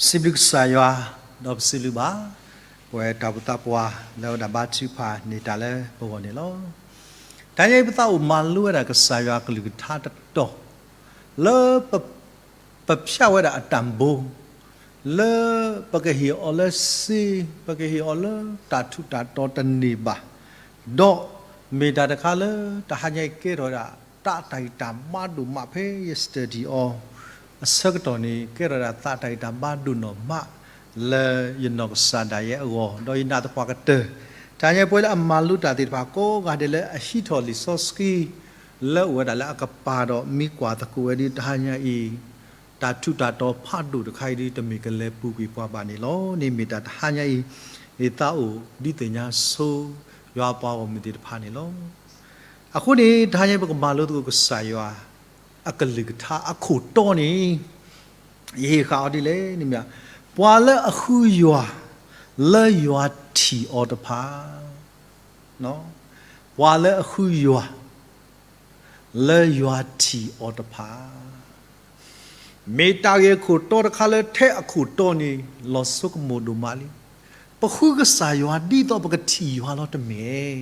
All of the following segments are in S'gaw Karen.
စံးဘျုးကစၢ်ယွၤ, ဒီးပစံးဘျုးဘၣ် ပဝဲတၢ်အိၣ်ဖှိၣ်သးပှၢ်လၢအဝဲဒၣ်ဘါထုကဖၣ်န့ၢ်တၢ်လၢပဂီၢ်န့ၣ်လီၤ. တဟါညါအံၤ ပသးအိၣ်မၤလိဝဲဒၣ်ကစၢ်ယွၤအကလုၢ်ကထါတတီၤ လၢပ ပဖျါဝဲဒၣ်အတၢ်ဘိ လၢပကဟ့ၣ်အီၤလၢစ့, ပကဟ့ၣ်အီၤလၢတၢ်ထူးတၢ်တီၤတန့ၢ်ဘၣ်, ဒီးမ့ၢ်တၢ်တခါလၢတဟါညါအံၤကဲထီၣ်ဝဲဒၣ် သးတၢ်ဂံၢ်တၢ်ဘါဒိၣ်မး ဖဲယ study အီၤအဆၢကတီၢ်န့ၣ် ကဲထီၣ်ဝဲဒၣ်သးတၢ်ဂံၢ်တၢ်ဘါဒိၣ်နီၢ်မး လၢယနီၢ်ကစၢ်ဒၣ်ယဲအဂီၢ်, ဒီးယနာ်သပှၢ်ကတၢၢ် တဟါညါအံၤ ပဝဲလၢအမၤလိတၢ်သ့ၣ်တဖၣ်ကိးဂၤဒဲးလၢအဟံးထီၣ်လံာ်စီဆှံ လၢအိၣ်ဝဲဒၣ်လၢအကပၤဒီးမ့ၢ်ကွၢ်သကိးဝဲဒၣ်တဟါညါအံၤ တၢ်ထူးတၢ်တီၤဖးဒိၣ်တခါအံၤဒုး တမ့ၢ်ကလဲၤပူၤကွံာ်ပှၤဘၣ်န့ၣ်လီၤ. န့ၣ်မ့ၢ်တၢ်တဟါညါအံၤ ယသးအိၣ်ဒုးသ့ၣ်ညါဆိ ယွၤအပှၤဂီၢ်မုၢ်သ့ၣ်တဖၣ်န့ၣ်လီၤ. အဃိန့ၣ် တဟါညါအံၤ ပကမၤလိသကိးကစၢ်ယွၤ အကလုၢ်ကထါအခိၣ်တီန့ၣ် ယဟ့ၣ်ဃာ်အီၤဒ်လဲၣ်န့ၣ်မ့ၢ် ပှၤလၢအဃုယွၤ လၢယွၤထံၣ်အီၤတဖၣ်, ပှၤလၢအဃုယွၤ လၢယွၤထံၣ်အီၤတဖၣ် မ့ၢ်တၢ်ဂ့ၢ်အခိၣ်တီတခါလၢထဲအခိၣ်တီန့ၣ် လီၤဆိကမိၣ်ဒိၣ်မးလံ. ပဃုကစၢ်ယွၤဒ်သိးပကထံၣ်ယွၤလီၤတမ့ၢ်,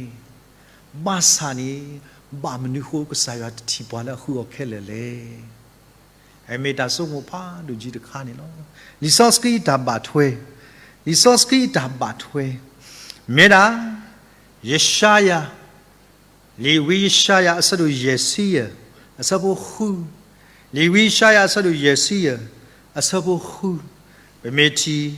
ဘၣ်ဆၣ်န့ၣ် ဘၣ်မနုၤအဃိကစၢ်ယွၤတထံၣ်ပှၤလၢအဃုအီၤခဲလၢာ်လဲၣ်. မ့ၢ်တၢ်ဆိကမိၣ်ဖးဒိၣ်ကီတခါန့ၣ်လီၤ. လံာ်စီဆှံအတၢ်ဘၣ်ထွဲ, လံာ်စီဆှံအတၢ်ဘၣ်ထွဲ မ့ၢ်ဒၣ် ယၡါယၤ လံာ်ဝံယၡါယၤ အဆၢဒိၣ်ယဲၢ်ဆံယဲၢ် အဆၢဖိဃု, လံာ်ဝံယၡါယၤ အဆၢဒိၣ်ယဲၢ်ဆံယဲၢ် အဆၢဖိဃု, ပမ့ၢ်ထံၣ်,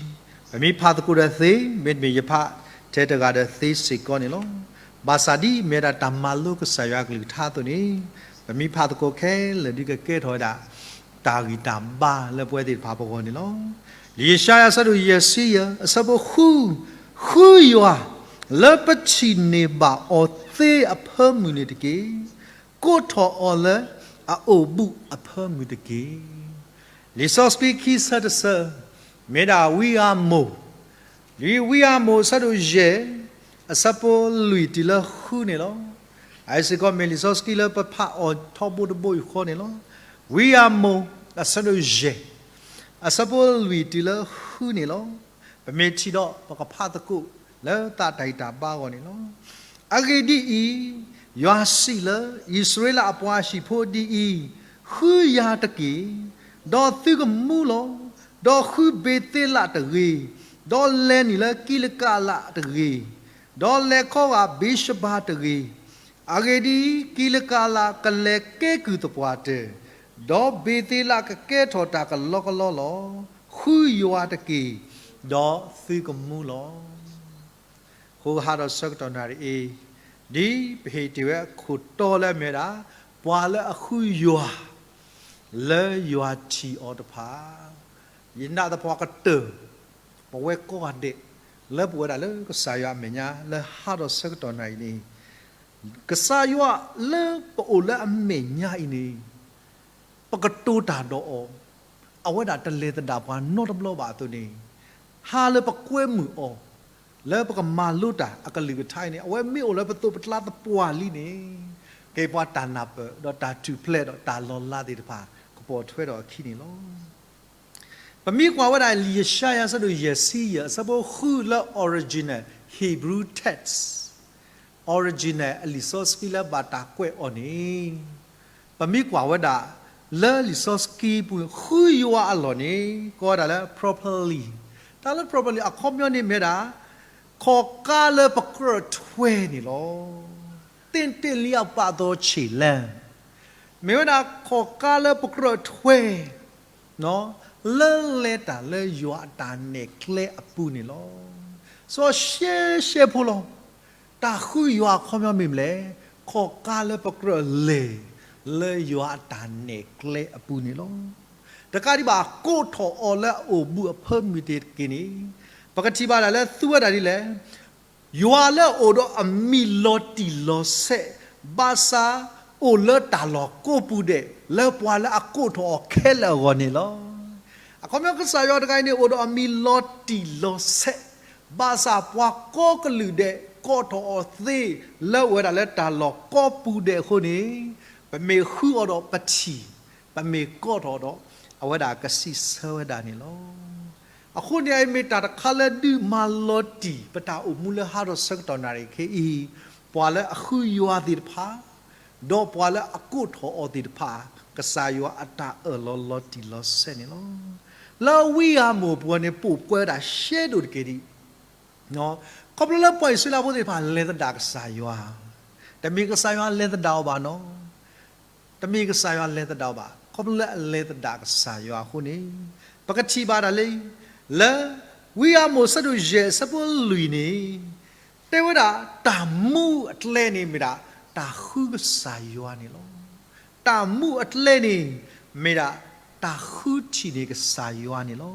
ပမ့ၢ်ဖးသကိးဒီးသ့, မ့တမ့ၢ်ယဖးထဲတဂၤဒီးသ့စ့ၢ်ကီးန့ၣ်လီၤ. ဘၣ်ဆၣ်ဒ်မ့ၢ်ဝဲဒၣ်တၢ်မၤလိကစၢ်ယွၤအကလုၢ်ကထါအသိးန့ၣ်, ပမ့ၢ်ဖးသကိးခဲလၢာ်ဒုးကကဲထီၣ်ဝဲဒၣ် တၢ်ဂံၢ်တၢ်ဘါလၢပဝဲသ့ၣ်တဖၣ်ပဂီၢ်န့ၣ်လီၤ. လံာ်ယၡါယၤ အဆၢဒိၣ်ယဲၢ်ဆံယဲၢ် အဆၢဖိဃု, ဃုယွၤ လၢပထံၣ်န့ၢ်ဘၣ်အီၤသ့အဖၢမုၢ်န့ၣ်တက့ၢ်. ကိးထီၣ်အီၤလၢအအိၣ်ဘူးအဖၢမုၢ်တက့ၢ်. လံာ်စီဆှံခံဆၢတဆၢ, မ့ၢ်ဒၣ်ဝံဧမိၢ်, လံာ်ဝံဧမိၢ် အဆၢဒိၣ်ယဲၢ်, အဆၢဖိလွံၢ်တုၤလၢဃုန့ၣ်လီၤ. အစ့ၢ်ကီးမ့ၢ်လံာ်စီဆှံလၢပဖးအီၤထီဘိတဘိယူၢ်ဃီန့ၣ်လီၤ. ဝံဧမိၢ် အဆၢဒိၣ်ယဲၢ်, အဆၢဖိလွံၢ်တုၤလၢဃုန့ၣ်လီၤ. ပမ့ၢ်ထံၣ်ဒီးပကဖးသကိးလၢသးတၢ်ဂံၢ်တၢ်ဘါအဂီၢ်န့ၣ်လီၤ. အဂ့ၢ်ဒ်အံၤ, ယွၤစံးလၢ အံၣ်စရ့လးအပှၤဟံၣ်ဖိဒ်အံၤ, ဃုယၤတက့ၢ်, ဒီးသုကမူလီၤ. ဒီးဃုဘ့ၤသ့လးတဂ့ၤ, ဒီးလဲၤနုာ်လၢကံလကၤလးတဂ့ၤ, ဒီးလဲၤခီဂာ်ဘ့ၤရှဘၤတဂ့ၤ. အဂ့ၢ်ဒ်အံၤ, ကံလကၤလးကလဲၤကဲကုၢ်သပှၢ်တၢၢ်, ဒီးဘ့ၤသ့လးကကဲထီၣ်တၢ်ကလီကလီလီၤ. ဃုယွၤတက့ၢ်, ဒီးသုကမူလီၤ. ဃိဟါဒီးဆၢကတီၢ်နၣ်ရံၣ်အံၤ, ဒ်ပဟ့ၣ်တ့ၢ်ဝဲအခိၣ်တီလၢအမ့ၢ်ဝဲဒၣ် ပှၤလၢအဃုယွၤ လၢယွၤထံၣ်အီၤတဖၣ်, ယနာ်သပှၢ်ကတၢၢ် ပဝဲကိးဂၤဒဲး လၢပဝဲဒၣ်လၢကစၢ်ယွၤအမဲာ်ညါ လၢဟါဒီးဆၢကတီၢ်နၣ်ရံၣ်န့ၣ်, ကစၢ်ယွၤလၢပအိၣ်လၢအမဲာ်ညါအံၤန့ၣ် ပကတိၤတၢ်ဒီးအီၤ, အဝဲဒၣ်တလဲၤသဒၣ်ပှၤနီတဘျီဘၣ်အသိးန့ၣ်, ဟါလၢပကွဲမုာ်အီၤ လၢပကမၤလိတၢ်အကလုၢ်ကထါအံၤန့ၣ် အဝဲမ့ၢ်အိၣ်လၢပသိးပကျါသပှၢ်လံန့ၣ်, ကဲပှၤတၢ်နၢ်ပၢၢ်ဒီးတၢ်ထူၣ်ဖျဲးဒီးတၢ်လီၤလးသ့ၣ်တဖၣ် ကပိာ်ထွဲထီၣ်အခံန့ၣ်လီၤ. ပမ့ၢ်ကွၢ်ဝဲဒၣ်လံာ်ယၡါယၤ အဆၢဒိၣ်ယဲၢ်ဆံယဲၢ် အဆၢဖိဃုလၢ original Hebrew text, original အလံာ်စီဆှံလၢဘၣ်တၢ်ကွဲးအီၤန့ၣ်, ပမ့ၢ်ကွၢ်ဝဲဒၣ် လၢလံာ်စီဆှံပူၤ ဃုယွၤအလီၢ်န့ၣ် ကိးဝဲဒၣ်လၢ properly, တၢ်လၢ properly အခီပညီန့ၣ်မ့ၢ်ဝဲဒၣ် ခီၣ်ကါလၢပကြၢးထွဲန့ၣ်လီၤ. သင့်တင့်လျောက်ပတ်သောခြေလှမ်း, မ့ၢ်ဝဲဒၣ်ခီၣ်ကါလၢပကြၢးထွဲ လၢလဲၤတၢ်လၢယွၤအတၢ်နဲၣ်ကျဲအပူၤန့ၣ်လီၤ. စီၤရှဲရှဲဖိလီၤ. တၢ်ဃုယွၤအခီပညီမ့ၢ်မနုၤလဲၣ်, ခီၣ်ကါလၢပကြၢးလဲၤ လၢယွၤအတၢ်နဲၣ်ကျဲအပူၤန့ၣ်လီၤ. တကးဒံးဘၣ် ကိးထီၣ်အီၤလၢအအိၣ်ဘူးအဖၢမုၢ်တက့ၢ်န့ၣ်, ပကထံၣ်ဘၣ်ဒၣ်လၢသူဝဲဒၣ်ဒ်လဲၣ် ယွၤလၢအအိၣ်ဒီးအမံၤလီၤတံၢ်လီၤဆဲး, ဘၣ်ဆၣ်အိၣ်လၢတၢ်လီၢ်ကိးပူၤဒဲး လၢပှၤလၢအကိးထီၣ်အီၤခဲလၢာ်အဂီၢ်န့ၣ်လီၤ. အခီပညီကစၢ်ယွၤတဂၤအံၤန့ၣ် အိၣ်ဒီးအမံၤလီၤတံၢ်လီၤဆဲး, ဘၣ်ဆၣ်ပှၤကိးကလုာ်ဒဲး ကိးထီၣ်အီၤသ့ လၢအိၣ်ဝဲဒၣ်လၢတၢ်လီၢ်ကိးပူၤဒဲးအဃိန့ၣ်, ပမ့ၢ်ဃုအီၤဒီးပထံၣ်, ပမ့ၢ်ကိးထီၣ်ဒီး အဝဲဒၣ်ကစံးဆၢဝဲဒၣ်န့ၣ်လီၤ. အဃိန့ၣ် အမ့ၢ်တၢ်တခါလၢဒုးမၤလီၤတံၢ် ပတၢ်အိၣ်မူလၢဟါဒီးဆၢကတီၢ်နၣ်ရံၣ်ခဲအံၤ, ပှၤလၢအဃုယွၤသ့ၣ်တဖၣ်, ဒီးပှၤလၢအကိးထီၣ်အီၤသ့ၣ်တဖၣ်, ကစၢ်ယွၤအတၢ်အၢၣ်လီၤလီၤတံၢ်လီၤဆဲးန့ၣ်လီၤ. လၢဝံအၤမိၣ်အပူၤန့ၣ် ပိာ်ပှဲၤဝဲဒၣ်ရှဲဒိၣ်တက့ၢ်ဒံး ခီဖျိလၢပှၤအံၣ်စရ့လးဖိသ့ၣ်တဖၣ်လဲၤသဒၣ်ကစၢ်ယွၤ, တမ့ၢ်ကစၢ်ယွၤလဲၤသဒၣ်အီၤဘၣ်နီၤ, တမ့ၢ်ကစၢ်ယွၤလဲၤသဒၣ်အီၤဘၣ်, ခီဖျိလၢအလဲၤသဒၣ်ကစၢ်ယွၤအဃိန့ၣ်, ပကထံၣ်ဘၣ်ဒၣ်လၢ လၢ ဝံအၤမိၣ်အဆၢဒိၣ်ယဲၢ်အဆၢဖိလွံၢ်န့ၣ်, တဲဝဲဒၣ်တၢ်မူအကျဲန့ၣ်မ့ၢ်ဒၣ် တၢ်ဃုကစၢ်ယွၤန့ၣ်လီၤ. တၢ်မူအကျဲန့ၣ် မ့ၢ်ဒၣ်တၢ်ဃုထံၣ်န့ၢ်ကစၢ်ယွၤန့ၣ်လီၤ.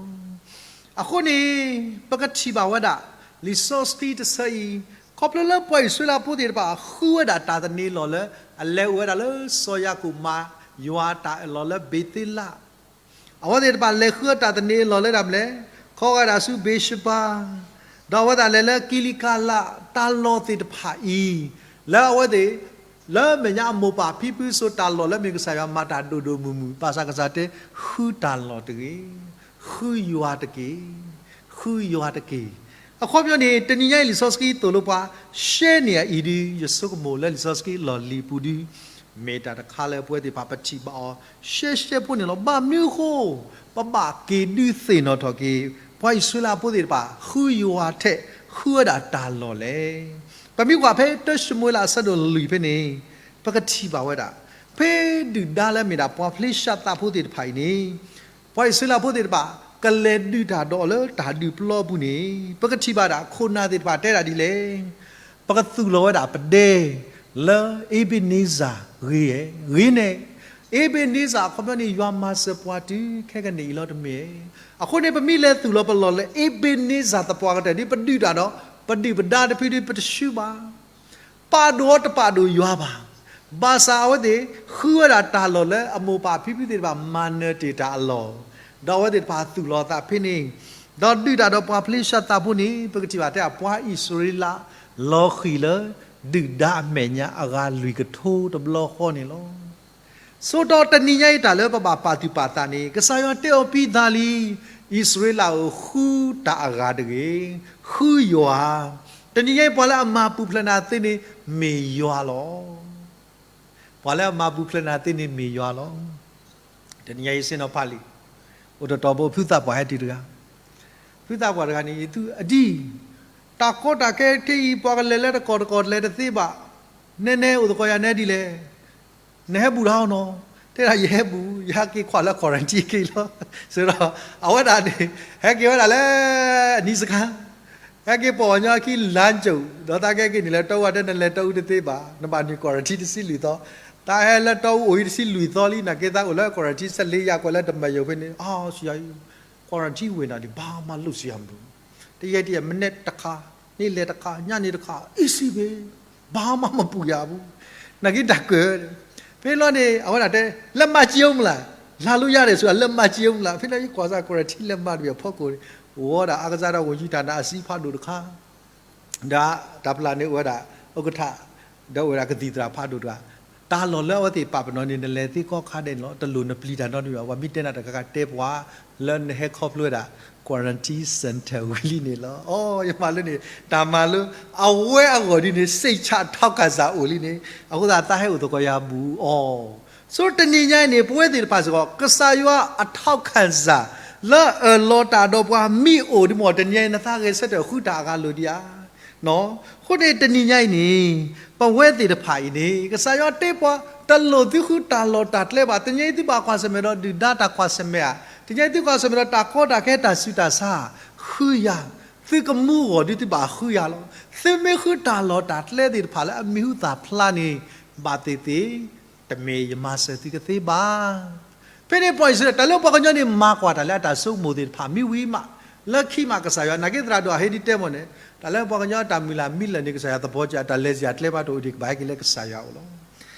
အဃိန့ၣ် ပကထံၣ်ဘၣ်ဝဲဒၣ် လံာ်စီဆှံတဆၢအံၤ, ခီဖျိလၢပှၤအံၣ်စရ့လးဖိသ့ၣ်တဖၣ်ဃုဝဲဒၣ်တၢ်သန့ၤအလီၢ်လၢ အလဲၤအိၣ်ဝဲဒၣ်လၢစီၤယၤကိာ်မၤယွၤတၢ်အၢၣ်လီၤလၢဘ့ၤသ့လး အဝဲသ့ၣ်တဖၣ်လဲၤဃုတၢ်သန့ၤအလီၢ်လၢဒၣ်မလဲၣ်, ခီဂာ်ဒၣ်ဆူဘ့ၤၡဘၤ, ဒီးအဝဲသ့ၣ်လဲၤလၢကံလံကၤလး, တၢ်လီၢ်သ့ၣ်တဖၣ်အံၤ, လၢအဝဲသ့ၣ်, လၢမဲာ်ညါအမိၢ်ပၢ်ဖံဖုအစိၤတၢ်လီၢ်လၢမ့ၢ်ကစၢ်ယွၤမၤတၢ်ဒိၣ်ဒိၣ်မုၢ်မုၢ်, ဘၣ်ဆၣ်ကစၢ်တဲ, ဃုတၢ်လီၢ်တက့ၢ်, ဃုယွၤတက့ၢ်, ဃုယွၤတက့ၢ်. အခီပညီန့ၣ် တနံၤညါအံၤလံာ်စီဆှံသိၣ်လိပှၤ, ရှဲန့ၢ်အအံၤဒုး ယဆိကမိၣ်လၢလံာ်စီဆှံအလီၢ်လံၤပူၤဒုး မ့ၢ်တၢ်တခါလၢပဝဲသ့ၣ်တဖၣ်ပထံၣ်ဘၣ်အီၤ ရှဲရှဲဖိန့ၣ်လီၤ. ဘၣ်မနုၤအဃိ, ပဘၣ်က့ၤဒုးသ့ၣ်နီၣ်ထီၣ်က့ၤ ပှၤအံၣ်စရ့လးဖိသ့ၣ်တဖၣ် ဃုယွၤထဲ ဃုဝဲဒၣ်တၢ်လီၢ်လဲၣ်. ပမ့ၢ်ကွၢ်ဖဲတၢၡမူၤအ့လးအဆၢဒိၣ်လွံၢ်ဖဲန့ၣ်, ပကထံၣ်ဘၣ်ဝဲဒၣ်, ဖဲဒုၣ်ဒါလၢမ့ၢ်ဒၣ်ပှၤဖလ့ၡသးဖိသ့ၣ်တဖၣ်အံၤန့ၣ်, ပှၤအံၣ်စရ့လးဖိသ့ၣ်တဖၣ် ကလဲၤဒုးတၢ်ဒီးအီၤလၢတၢ်ဒုးပျီပူၤန့ၣ်, ပကထံၣ်ဘၣ်ဒၣ်ခိၣ်နၢ်သ့ၣ်တဖၣ်တဲဒၣ်ဒ်လဲၣ်. ပကသူၣ်လီၤဝဲဒၣ်ပဒဲ လၢအ့ဘ့းနံစၤဂ့ၤဧါ, ဂ့ၤန့ၣ်, အ့ဘ့းနံစၤအခီပညီန့ၣ် ယွၤမၤစၢၤပှၤတုၤခဲကနံၣ်အံၤလီၤတမ့ၢ်ဧါ. အဃိန့ၣ် ပမ့ၢ်လဲၤသူၣ်လီၤပလီၢ်လၢအ့ဘ့းနံစၤသပှၢ်ကတၢၢ်ဒ်ပဒုးတၢ်ဒီး ပဒုၣ်ပဒါတဖုဒ်ပတဆူဘၣ် ပာ်ဒိၣ်အီၤတပာ်ဒိၣ်ယွၤဘၣ်. ဘၣ်ဆၣ်အဝဲသ့ၣ် ဃုဝဲဒၣ်တၢ်လီၢ်လၢအမိၢ်ပၢ်ဖံဖုသ့ၣ်တဖၣ်မၤနၢၤတ့ၢ်တၢ်အလီၢ်, ဒီးအဝဲသ့ၣ်တဖၣ်သူၣ်လီၤသးဖဲန့ၣ်, ဒီးဒုးတၢ်ဒီးပှၤဖလ့ၡသးဖိန့ၣ် ပကထံၣ်ဘၣ်ထဲအပှၤအံၣ်စရ့လး လီၤဃံၤလၢ ဒုၣ်ဒါအမဲာ်ညါအဂၤလွံၢ်ကထိတဘျီဃီန့ၣ်လီၤ. ဆိးတီတနံၤညါအံၤတၢ်လၢပဘၣ်ပာ်သူၣ်ပာ်သးန့ၣ် ကစၢ်ယွၤတဲအီၤပံသးလံ, အံၣ်စရ့လးဧၢ, ဃုတၢ်အဂၤတဂ့ၤ, ဃုယွၤ, တနံၤညါအံၤပှၤလၢအမၤပူၤဖျဲးနၤသ့န့ၣ်မ့ၢ်ယွၤလီၤ. ပှၤလၢအမၤပူၤဖျဲးနၤသ့န့ၣ်မ့ၢ်ယွၤလီၤ. တနံၤညါအံၤဆ့ၣ်နီၤဖးလံာ်, အိၣ်တတီၤဘိဖုသးပှၢ်ဟဲတုၤတဂၤ, ဖုသးပှၢ်တဂၤန့ၣ် ယသူအဒံၣ်, တၢ်ကီတၢ်ခဲခဲအံၤ ပှၤကလဲၤလၢတကီၢ်တကီၢ်လဲၤတသ့ဘၣ်, နဲနဲအိၣ်သကိးယၤနဲဒ်လဲၣ် နဟဲဘူးတၢ်အီၤနီၤ, တဲဒၣ်ယဟဲဘူး, ယဟဲက့ၤကွၢ်လၢ quarantine က့ၤလီၤ. ဆိုတော့ အဝဲဒၣ်န့ၣ် ဟဲက့ၤဝဲဒၣ်လၢ အနံၤစခါ, ဟဲက့ၤပိာ်အီၤညီအခံလါကၠိၣ်, ဒီးတၢ်ကဲက့ၤန့ၣ်လၢတီအူအတဲ နလဲၤတီအူတသ့ဘၣ်, နဘၣ်နုာ် quarantine တဆံလွံၢ်သီ, တၢ်ဟဲလၢတီအူအိၣ်အံၤတဆံလွံၢ်သီလံ, နာ်က့သးအိၣ်လၢ quarantine ဆယ့်လေးရက်ကွဲးလၢတမၤယိာ်ဖဲန့ၣ်, အီ ဆူယၤ quarantine ဝ့ၢ်နၤဒံး ဘၣ်မၤလိစယၤမုၢ်, တယဲၢ်တယဲၢ် မနက်တခါ, န့ၣ်လဲၤတခါ, ညနေတခါ, easy ပဲ ဘာမှမပူရဘူး, နာ်က့တၢ်ကၢၢ်, ဖဲလီၤန့ၣ် အဝဲဒၣ်တဲ လက်မှတ်ကြီးဦးမလား, လာလို့ရတယ်ဆိုတာ လက်မှတ်ကြီးဦးမလား, ဖဲလီၤယကွၢ်စၢ် quarantine လက်မှတ်တဘ့ၣ်အဖီခိၣ်န့ၣ်, အိၣ်ဝဲဒၣ်အကစၢ်ဒၣ် ဝန်ကြီးဌာနအဆံဖးဒိၣ်တခါ ဒီးတၢ်ပျၢ်န့ၣ်အိၣ်ဝဲဒၣ် ဥက္ကဋ္ဌ, ဒီးအိၣ်ဝဲဒၣ်ကသံၣ်သရၣ်ဖးဒိၣ်တဂၤ, တၢ်လီၢ်လၢအဝဲသ့ၣ်ပာ်ပနီၣ်န့ၣ် နလဲၤသ့ကီခါဒဲးန့ၣ်လီၤ, တလိၣ်နပျံၤတၢ်နီတမံၤဘၣ်, ပှၤမ့ၢ်တဲနၤတဂၤဂၤတဲပှၤ, လၢနဟဲခီဖျိဝဲဒၣ် quarantine center ဝံၤလံန့ၣ်လီၤ. အီ ယမၤလၢန့ၣ် တၢ်မၤလၢ အဝဲအဂီၢ်ဒ်န့ၣ် စိတ်ချထောက်ခံစာ အိၣ်လံန့ၣ်, အဃိသတးသးဟဲအိၣ်သကိးယၤဘူးအီၤ ဆိတနံၤညါအံၤန့ၣ် ပဝဲသ့ၣ်တဖၣ်စ့ၢ်ကီး ကစၢ်ယွၤအထောက်ခံစာ လၢအၢၣ်လီၤတၢ်ဒီးပှၤမ့ၢ်အိၣ်ဒ်မ့ၢ် တနံၤညါအံၤ နသးဂဲၤဆၢထၢၣ်ဃုတၢ်အဂၤလိာ်ဒံးဧါ. အဃိန့ၣ် တနံၤညါအံၤန့ၣ် ပဝဲသ့ၣ်တဖၣ်အံၤန့ၣ် ကစၢ်ယွၤတဲပှၤ တလိၣ်သုဃုတၢ်လီၢ်တၢ်ကျဲဘၣ်. တနံၤညါအံၤသုဘၣ်ကွၢ်ဆၢၣ်မဲာ်ဒီးဒုၣ်ဒါတၢ်ကွၢ်ဆၢၣ်မဲာ်ဧါ, တနံၤညါအံၤသုကွၢ်ဆၢၣ်မဲာ်ဒီးတၢ်ကီတၢ်ခဲတၢ်ဆူးတၢ်ဆါ ဃုယၤ, သုကမူဂီၢ်ဒုးသုဘၣ်ဃုယၤလီၤ. သုမ့ၢ်ဃုတၢ်လီၢ်တၢ်ကျဲသ့ၣ်တဖၣ်လၢအမံၤဟူသၣ်ဖျါန့ၣ် ဘၣ်သ့ၣ်သ့ၣ် တမ့ၢ်ယမၤစၢၤသုကသ့ဘၣ်. ဖဲန့ၣ်ပှၤအံၣ်စရ့လး တၢ်လၢပှၤကညီန့ၣ် မၤကွၢ်တၢ်လၢအတၢ်ဆိကမိၣ်သ့ၣ်တဖၣ် မ့ၢ်ဝံၤမး လၢခံမးကစၢ်ယွၤ နာ်က့သရၣ်ဒိၣ်အဟ့ၣ်ဒုးတဲမ့ၢ်န့ၣ် တၢ်လၢပှၤကညီအတၢ်မုၢ်လၢ်မံလၢာ်န့ၣ် ကစၢ်ယွၤသဘောကျ အတၢ်လဲၤစရာကျဲဘၣ်တအိၣ်ဒံး ကဘၣ်ဟဲက့ၤလၢကစၢ်ယွၤအအိၣ်လီၤ.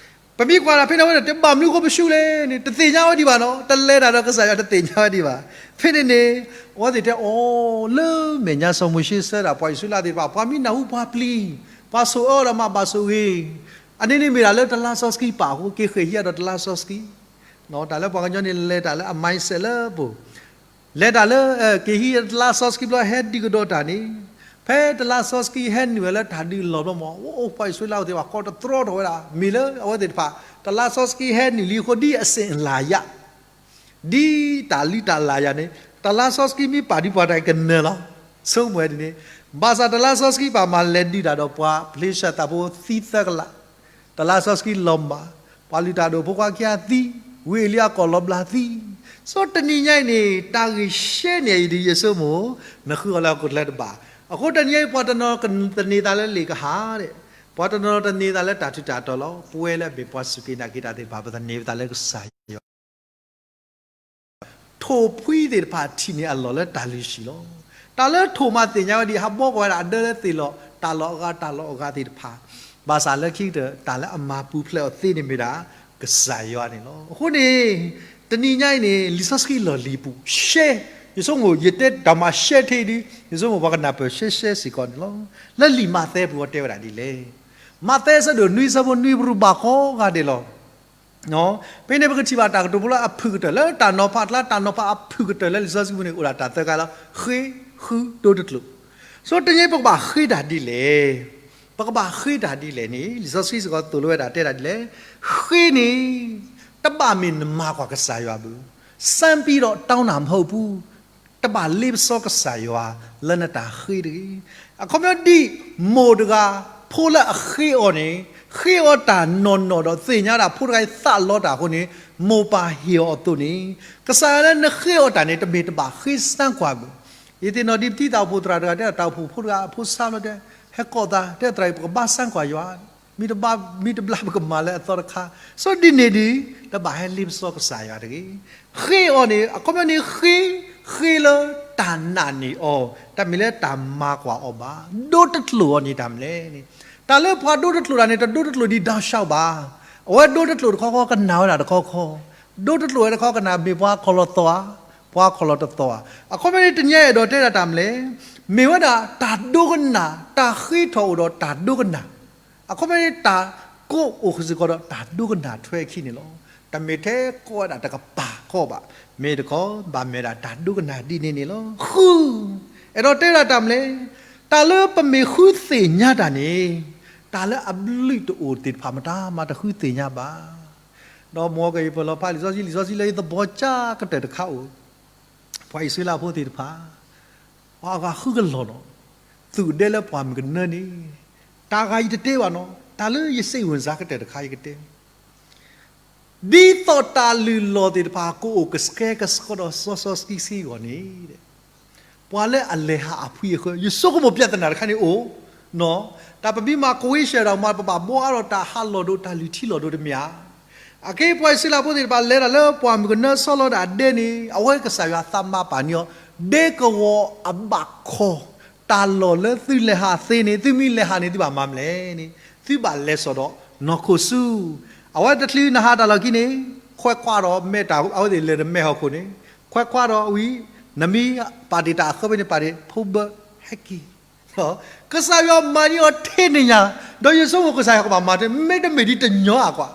ပမ့ၢ်ကွၢ်တၢ်ဖဲန့ၣ် အဝဲဒၣ်တဲ ဘၣ်မနုၤဃိပဆူလဲၣ်န့ၣ် တသ့ၣ်ညါဝဲဒံးဘၣ်နီၤ, တလဲၤတၢ်ဒီးကစၢ်ယွၤတသ့ၣ်ညါဝဲဒံးဘၣ်. ဖဲန့ၣ်န့ၣ် အဝဲသ့ၣ်တဲအီၤ လၢမဲာ်ညါစီၤမိၤၡ့ဆၢဒၣ် ပှၤအံၣ်စရ့လးသ့ၣ်တဖၣ် ပှၤမ့ၢ်နၢ်ဟူပှၤပျံၤ ပှၤဆိၣ်အၢဒီးမၤဘၣ်ဆိၣ်ဂ့ၤ အန့ၣ်န့ၣ်မ့ၢ်ဒၣ်လၢတလါစီဆှံပာ်အဃိ က့ၤဃ့ၢ်ဟံးအဒီးတလါစီဆှံ တၢ်လၢပှၤကညီန့ၣ် လဲၤတၢ်လၢအ mindset လၢပူၤ လဲၤတၢ်လၢ က့ၤဟံးတလါစီဆှံဘျီဟဲဒုးကဒီးတၢ်န့ၣ်, ဖဲတလါစီဆှံဟဲနုာ်ဝဲလၢတၢ်ဒုးအလီၢ်ဘျီမး အိၣ်ပှၤအံၣ်စရ့လးဖိသ့ၣ်တဖၣ် ကိးတတြီထီၣ်ဝဲဒၣ် မ့ၢ်လၢအဝဲသ့ၣ်တဖၣ် တလါစီဆှံဟဲနုာ်လံအဃိ ဒ်အစ့ၣ်အလၢ်ယၤ ဒ်တၢ်လုၢ်တၢ်လၢ်ယၤန့ၣ် တလါစီဆှံမ့ၢ်ပာ်ဒံးပှၤတၢ်ကနၢၤလီၤ. ဆိကမိၣ်ဝဲဒ်န့ၣ်, ဘၣ်ဆၣ်တလါစီဆှံပာ်မၤလဲၤဒုးတၢ်ဒီးပှၤ ပလ့ၡၢၣ်သးဖိသံသၢကလး, တလါစီဆှံလီၤမၢ်, ပှၤလုၢ်တၢ်ဒိၣ်ဖိခွါခံဂၤသံ, ဝ့ၢ်အ့လံအကီၢ်လီၤဘျးသံ, ဆိတနံၤညါအံၤန့ၣ် တၢ်ဂ့ၢ်ရှဲန့ၣ်အံၤဒ်ယဆိကမိၣ်, နဃုအီၤလၢဟီၣ်ခိၣ်ချၢတဘၣ်. အဃိတနံၤညါအံၤ ပှၤတနီၤသန့ၤသးလၢလ့ၣ်ကဟၣ်ဒဲး, ပှၤတနီၤသန့ၤသးလၢတၢ်ထူးတၢ်တီၤလီၤ. ပဝဲလၢအမ့ၢ်ပှၤစူၢ်က့ၤနာ်က့ၤတၢ်သ့ၣ်တဖၣ် ပသန့ၤသးလၢကစၢ်ယွၤ ထိၣ်ဖှံသ့ၣ်တဖၣ်ထံၣ်န့ၢ်အလီၢ်လၢတၢ်လုၢ်ဟံၣ်လီၤ. တၢ်လၢထိၣ်မးသ့ၣ်ညါဝဲဒ် ဟးဘှီကွၢ်ဝဲဒၣ်အဒၢလၢသ့ၣ်လီၤ တၢ်လီၢ်အဂၤတၢ်လီၢ်အဂၤသ့ၣ်တဖၣ်, ဘၣ်ဆၣ်လၢခံကတၢၢ် တၢ်လၢအမၤပူၤဖျဲးအီၤသ့န့ၣ်မ့ၢ်ဒၣ် ကစၢ်ယွၤန့ၣ်လီၤ. အဃိန့ၣ် တနံၤညါအံၤန့ၣ် လံာ်စီဆှံအလီၢ်လံၤပူၤ ရှဲ, ယဆိကမိၣ် ယတဲတၢ်မၤရှဲထဲဒုး ယဆိကမိၣ်ပှၤကနၢ်ပၢၢ်ရှဲရှဲစ့ၢ်ကီးန့ၣ်လီၤ. လၢလံာ်မးသဲပူၤအတဲဝဲဒၣ်ဒ်လဲၣ်. မးသဲအဆၢဒိၣ်နွံအဆၢဖိနွံ ပရူးဘၣ်ဃီဂၤဒဲးလီၤ. ဖဲန့ၣ်ပကထံၣ်ဘၣ်တၢ်ကတိၤဖိလၢအဖုၣ်ကတၢၢ်လၢတၢ်နီၤဖးအကျါ တၢ်နီၤဖးအဖုၣ်ကတၢၢ်လၢလံာ်စီဆှံပူၤန့ၣ် အိၣ်ဒၣ်တၢ်သၢခါလီၤ. ဃ့, ဃု, ဒိတကျိာ်. ဆိတနံၤပကဘၣ်ဃ့တၢ်ဒ်လဲၣ်, ပကဘၣ်ဃ့တၢ်ဒ်လဲၣ်န့ၣ် လံာ်စီဆှံစ့ၢ်ကီးသိၣ်လိဝဲဒၣ်တဲဒၣ်ဒ်လဲၣ်, ဃ့န့ၣ် တဘၣ်မ့ၢ်နမၤကွၢ်ကစၢ်ယွၤဘၣ်, စမ်းပြီးတော့တောင်းတာမဟုတ်ဘူး, တဘၣ်လ့ပစီကစၢ်ယွၤလၢနတၢ်ဃ့တဂ့ၤ. အခီပညီဒ် မိၢ်တဂၤ ဖိလၢအဃ့အီၤန့ၣ် ဃ့အီၤတၢ်နီၢ်နီၢ်ဒီး သ့ၣ်ညါဒၣ်ဖိတဂၤအံၤသးလီတၢ်အဃိန့ၣ် မိၢ်ပၢ်ဟ့ၣ်အီၤအသိးန့ၣ် ကစၢ်ယွၤလၢနဃ့အီၤတၢ်န့ၣ် တမ့ၢ်တဘၣ်ဃ့စမ်းကွၢ်ဘၣ်. ယသ့ၣ်နီၣ်ဒ်ပတံၤသးအိၣ်ဖှိၣ်သရၣ်တဂၤတဲ တၢ်အိၣ်ဖှိၣ်ဖိတဂၤအဖိဆါလီၤတဲ ဟဲကိးသး တဲသရၣ်အံၤ ပကဘါစမ်းကွၢ်ယွၤ မ့ၢ်တဘျါ မ့ၢ်တဘျါပကမၤလၢအသီတခါ, ဆိဒ်န့ၣ်ဒုး တဘၣ်ဟဲလ့ပစီကစၢ်ယွၤတဂ့ၤ. ဃ့အီၤန့ၣ် အခီပညီန့ၣ် ဃ့, ဃ့လၢတၢ်နာ်န့ၢ်အီၤ, တမ့ၢ်လၢတၢ်မၤကွၢ်အီၤဘၣ်. ဒိတကျိာ်အီၤန့ၣ်တၢ်မနုၤလဲၣ်န့ၣ်, တၢ်လၢပှၤဒိတကျိာ်တၢ်န့ၣ် တဒိတကျိာ်ဒံး တောက်လျှောက် ဘၣ်. အဝဲဒိတကျိာ်တခီခီ ကနၣ်ဝဲဒၣ်တခီခီ, ဒိတကျိာ်ဝဲတခီ ကနၣ်မ့ၢ်ပှၤခီၣ်လီၤသီဧါ, ပှၤခီၣ်လီၤတသီဧါ. အခီပညီန့ၣ် တနံၤအံၤအဲၣ်ဒိးတဲဒၣ်တၢ်မနုၤလဲၣ်, မ့ၢ်ဝဲဒၣ်တၢ်ဒိကနၣ် တၢ်ဃ့ထီၣ်အိၣ်ဒီးတၢ်ဒိကနၣ် အခီပညီန့ၣ် တၢ်ကိးအိၣ်စ့ၢ်ကီးဒီးတၢ်ဒိကနၣ်ထွဲအခံန့ၣ်လီၤ. တမ့ၢ်ထဲကိးဝဲဒၣ်တကပၤကီးဘၣ်, မ့ၢ်တခီ ဘၣ်မ့ၢ်ဒၣ်တၢ်ဒိကနၣ်ဒ်န့ၣ်န့ၣ်လီၤ. ဃု, အဲၣ်ဒိးတဲဝဲဒၣ်တၢ်မနုၤလဲၣ်, တၢ်လၢပမ့ၢ်ဃုသ့ၣ်ညါတၢ်န့ၣ် တၢ်လၢအဘျုးတအိၣ်သ့ၣ်တဖၣ်မတၤမၤတဃုသ့ၣ်ညါဘၣ်. ဒီးမ်ကယပလီၤဖးလံာ်စီဆှံ လံာ်စီဆှံလၢယသဘီကၢ်ကတၢၢ်တခါအိၣ်, ပှၤအံၣ်စရ့လးဖိသ့ၣ်တဖၣ် ပှၤအဂၤဃုကလီၢ်နီၤ, သူၣ်ဒဲလၢပှၢ်မုၢ်ကနၢန့ၣ်, တၢ်ဂၤယတတဲဘၣ်နီၤ, တၢ်လၢယစ့ၣ်ဝံၣ်စၢ်ကတၢၢ်တခါယကတဲ, ဒ်သိးတၢ်လုၢ်လီၢ်သ့ၣ်တဖၣ် ကအိၣ်ကစှဲကဆှီဒီးစီစီဆှံဆှံအဂီၢ်န့ၣ်, ပှၤလၢအလဲၤဟးအဖှံအဃၢၤ ယဆိကမိၣ်ပြဿနာတခါန့ၣ်အိၣ်, တၢ်ပမ့ၢ်မၤကဝ့ၤရှဲဒီးမး ပဘၣ်ဘှီအါထီၣ်တၢ်ဟးလီၢ်ဒိၣ် တၢ်လုၢ်ထံလီၢ်ဒိၣ်တမ့ၢ်ဧါ. အက့ၢ်ပှၤအံၣ်စရ့လးဖိသ့ၣ်တဖၣ် လဲၤတၢ်လၢပှၢ်မုၢ်ကနၢဆီလီၤဒၣ်ဒဲန့ၣ် အဝဲကစၢ်ယွၤသးမၤပာ်န့ၢ်အီၤ, ဒဲကဝီၤအဘၣ်ခီ, တၢ်လီၢ်လၢသုလဲၤဟးသ့န့ၣ် သုမ့ၢ်လဲၤဟးန့ၣ် သုဘၣ်မၤမလဲၣ်န့ၣ် သုဘၣ်လဲၤစိာ်ဒီးနီၢ်ခိၣ်ဆူ အဝဲတချုးနဟးတၢ်လီၢ်ခံန့ၣ်, ခွဲးခွါဒီးမဲာ်တၢ် အဝဲသ့ၣ်လဲၤတမဲာ်ဟီၣ်ခိၣ်န့ၣ်, ခွဲးခွါဒီးဝံၤ, နမ့ၢ်ပာ်တ့ၢ်တၢ်အဃၢဖဲန့ၣ် ပာ်တ့ၢ်ဖိဘၢဟဲက့ၤ ကစၢ်ယွၤမၤန့ၢ်အီၤထဲန့ၣ်ညါ, ဒီးယဆိကမိၣ်ကစၢ်ယွၤကဘၣ်မၤထဲ မ့တမ့ၢ်ဒ်တညီအကွၢ်,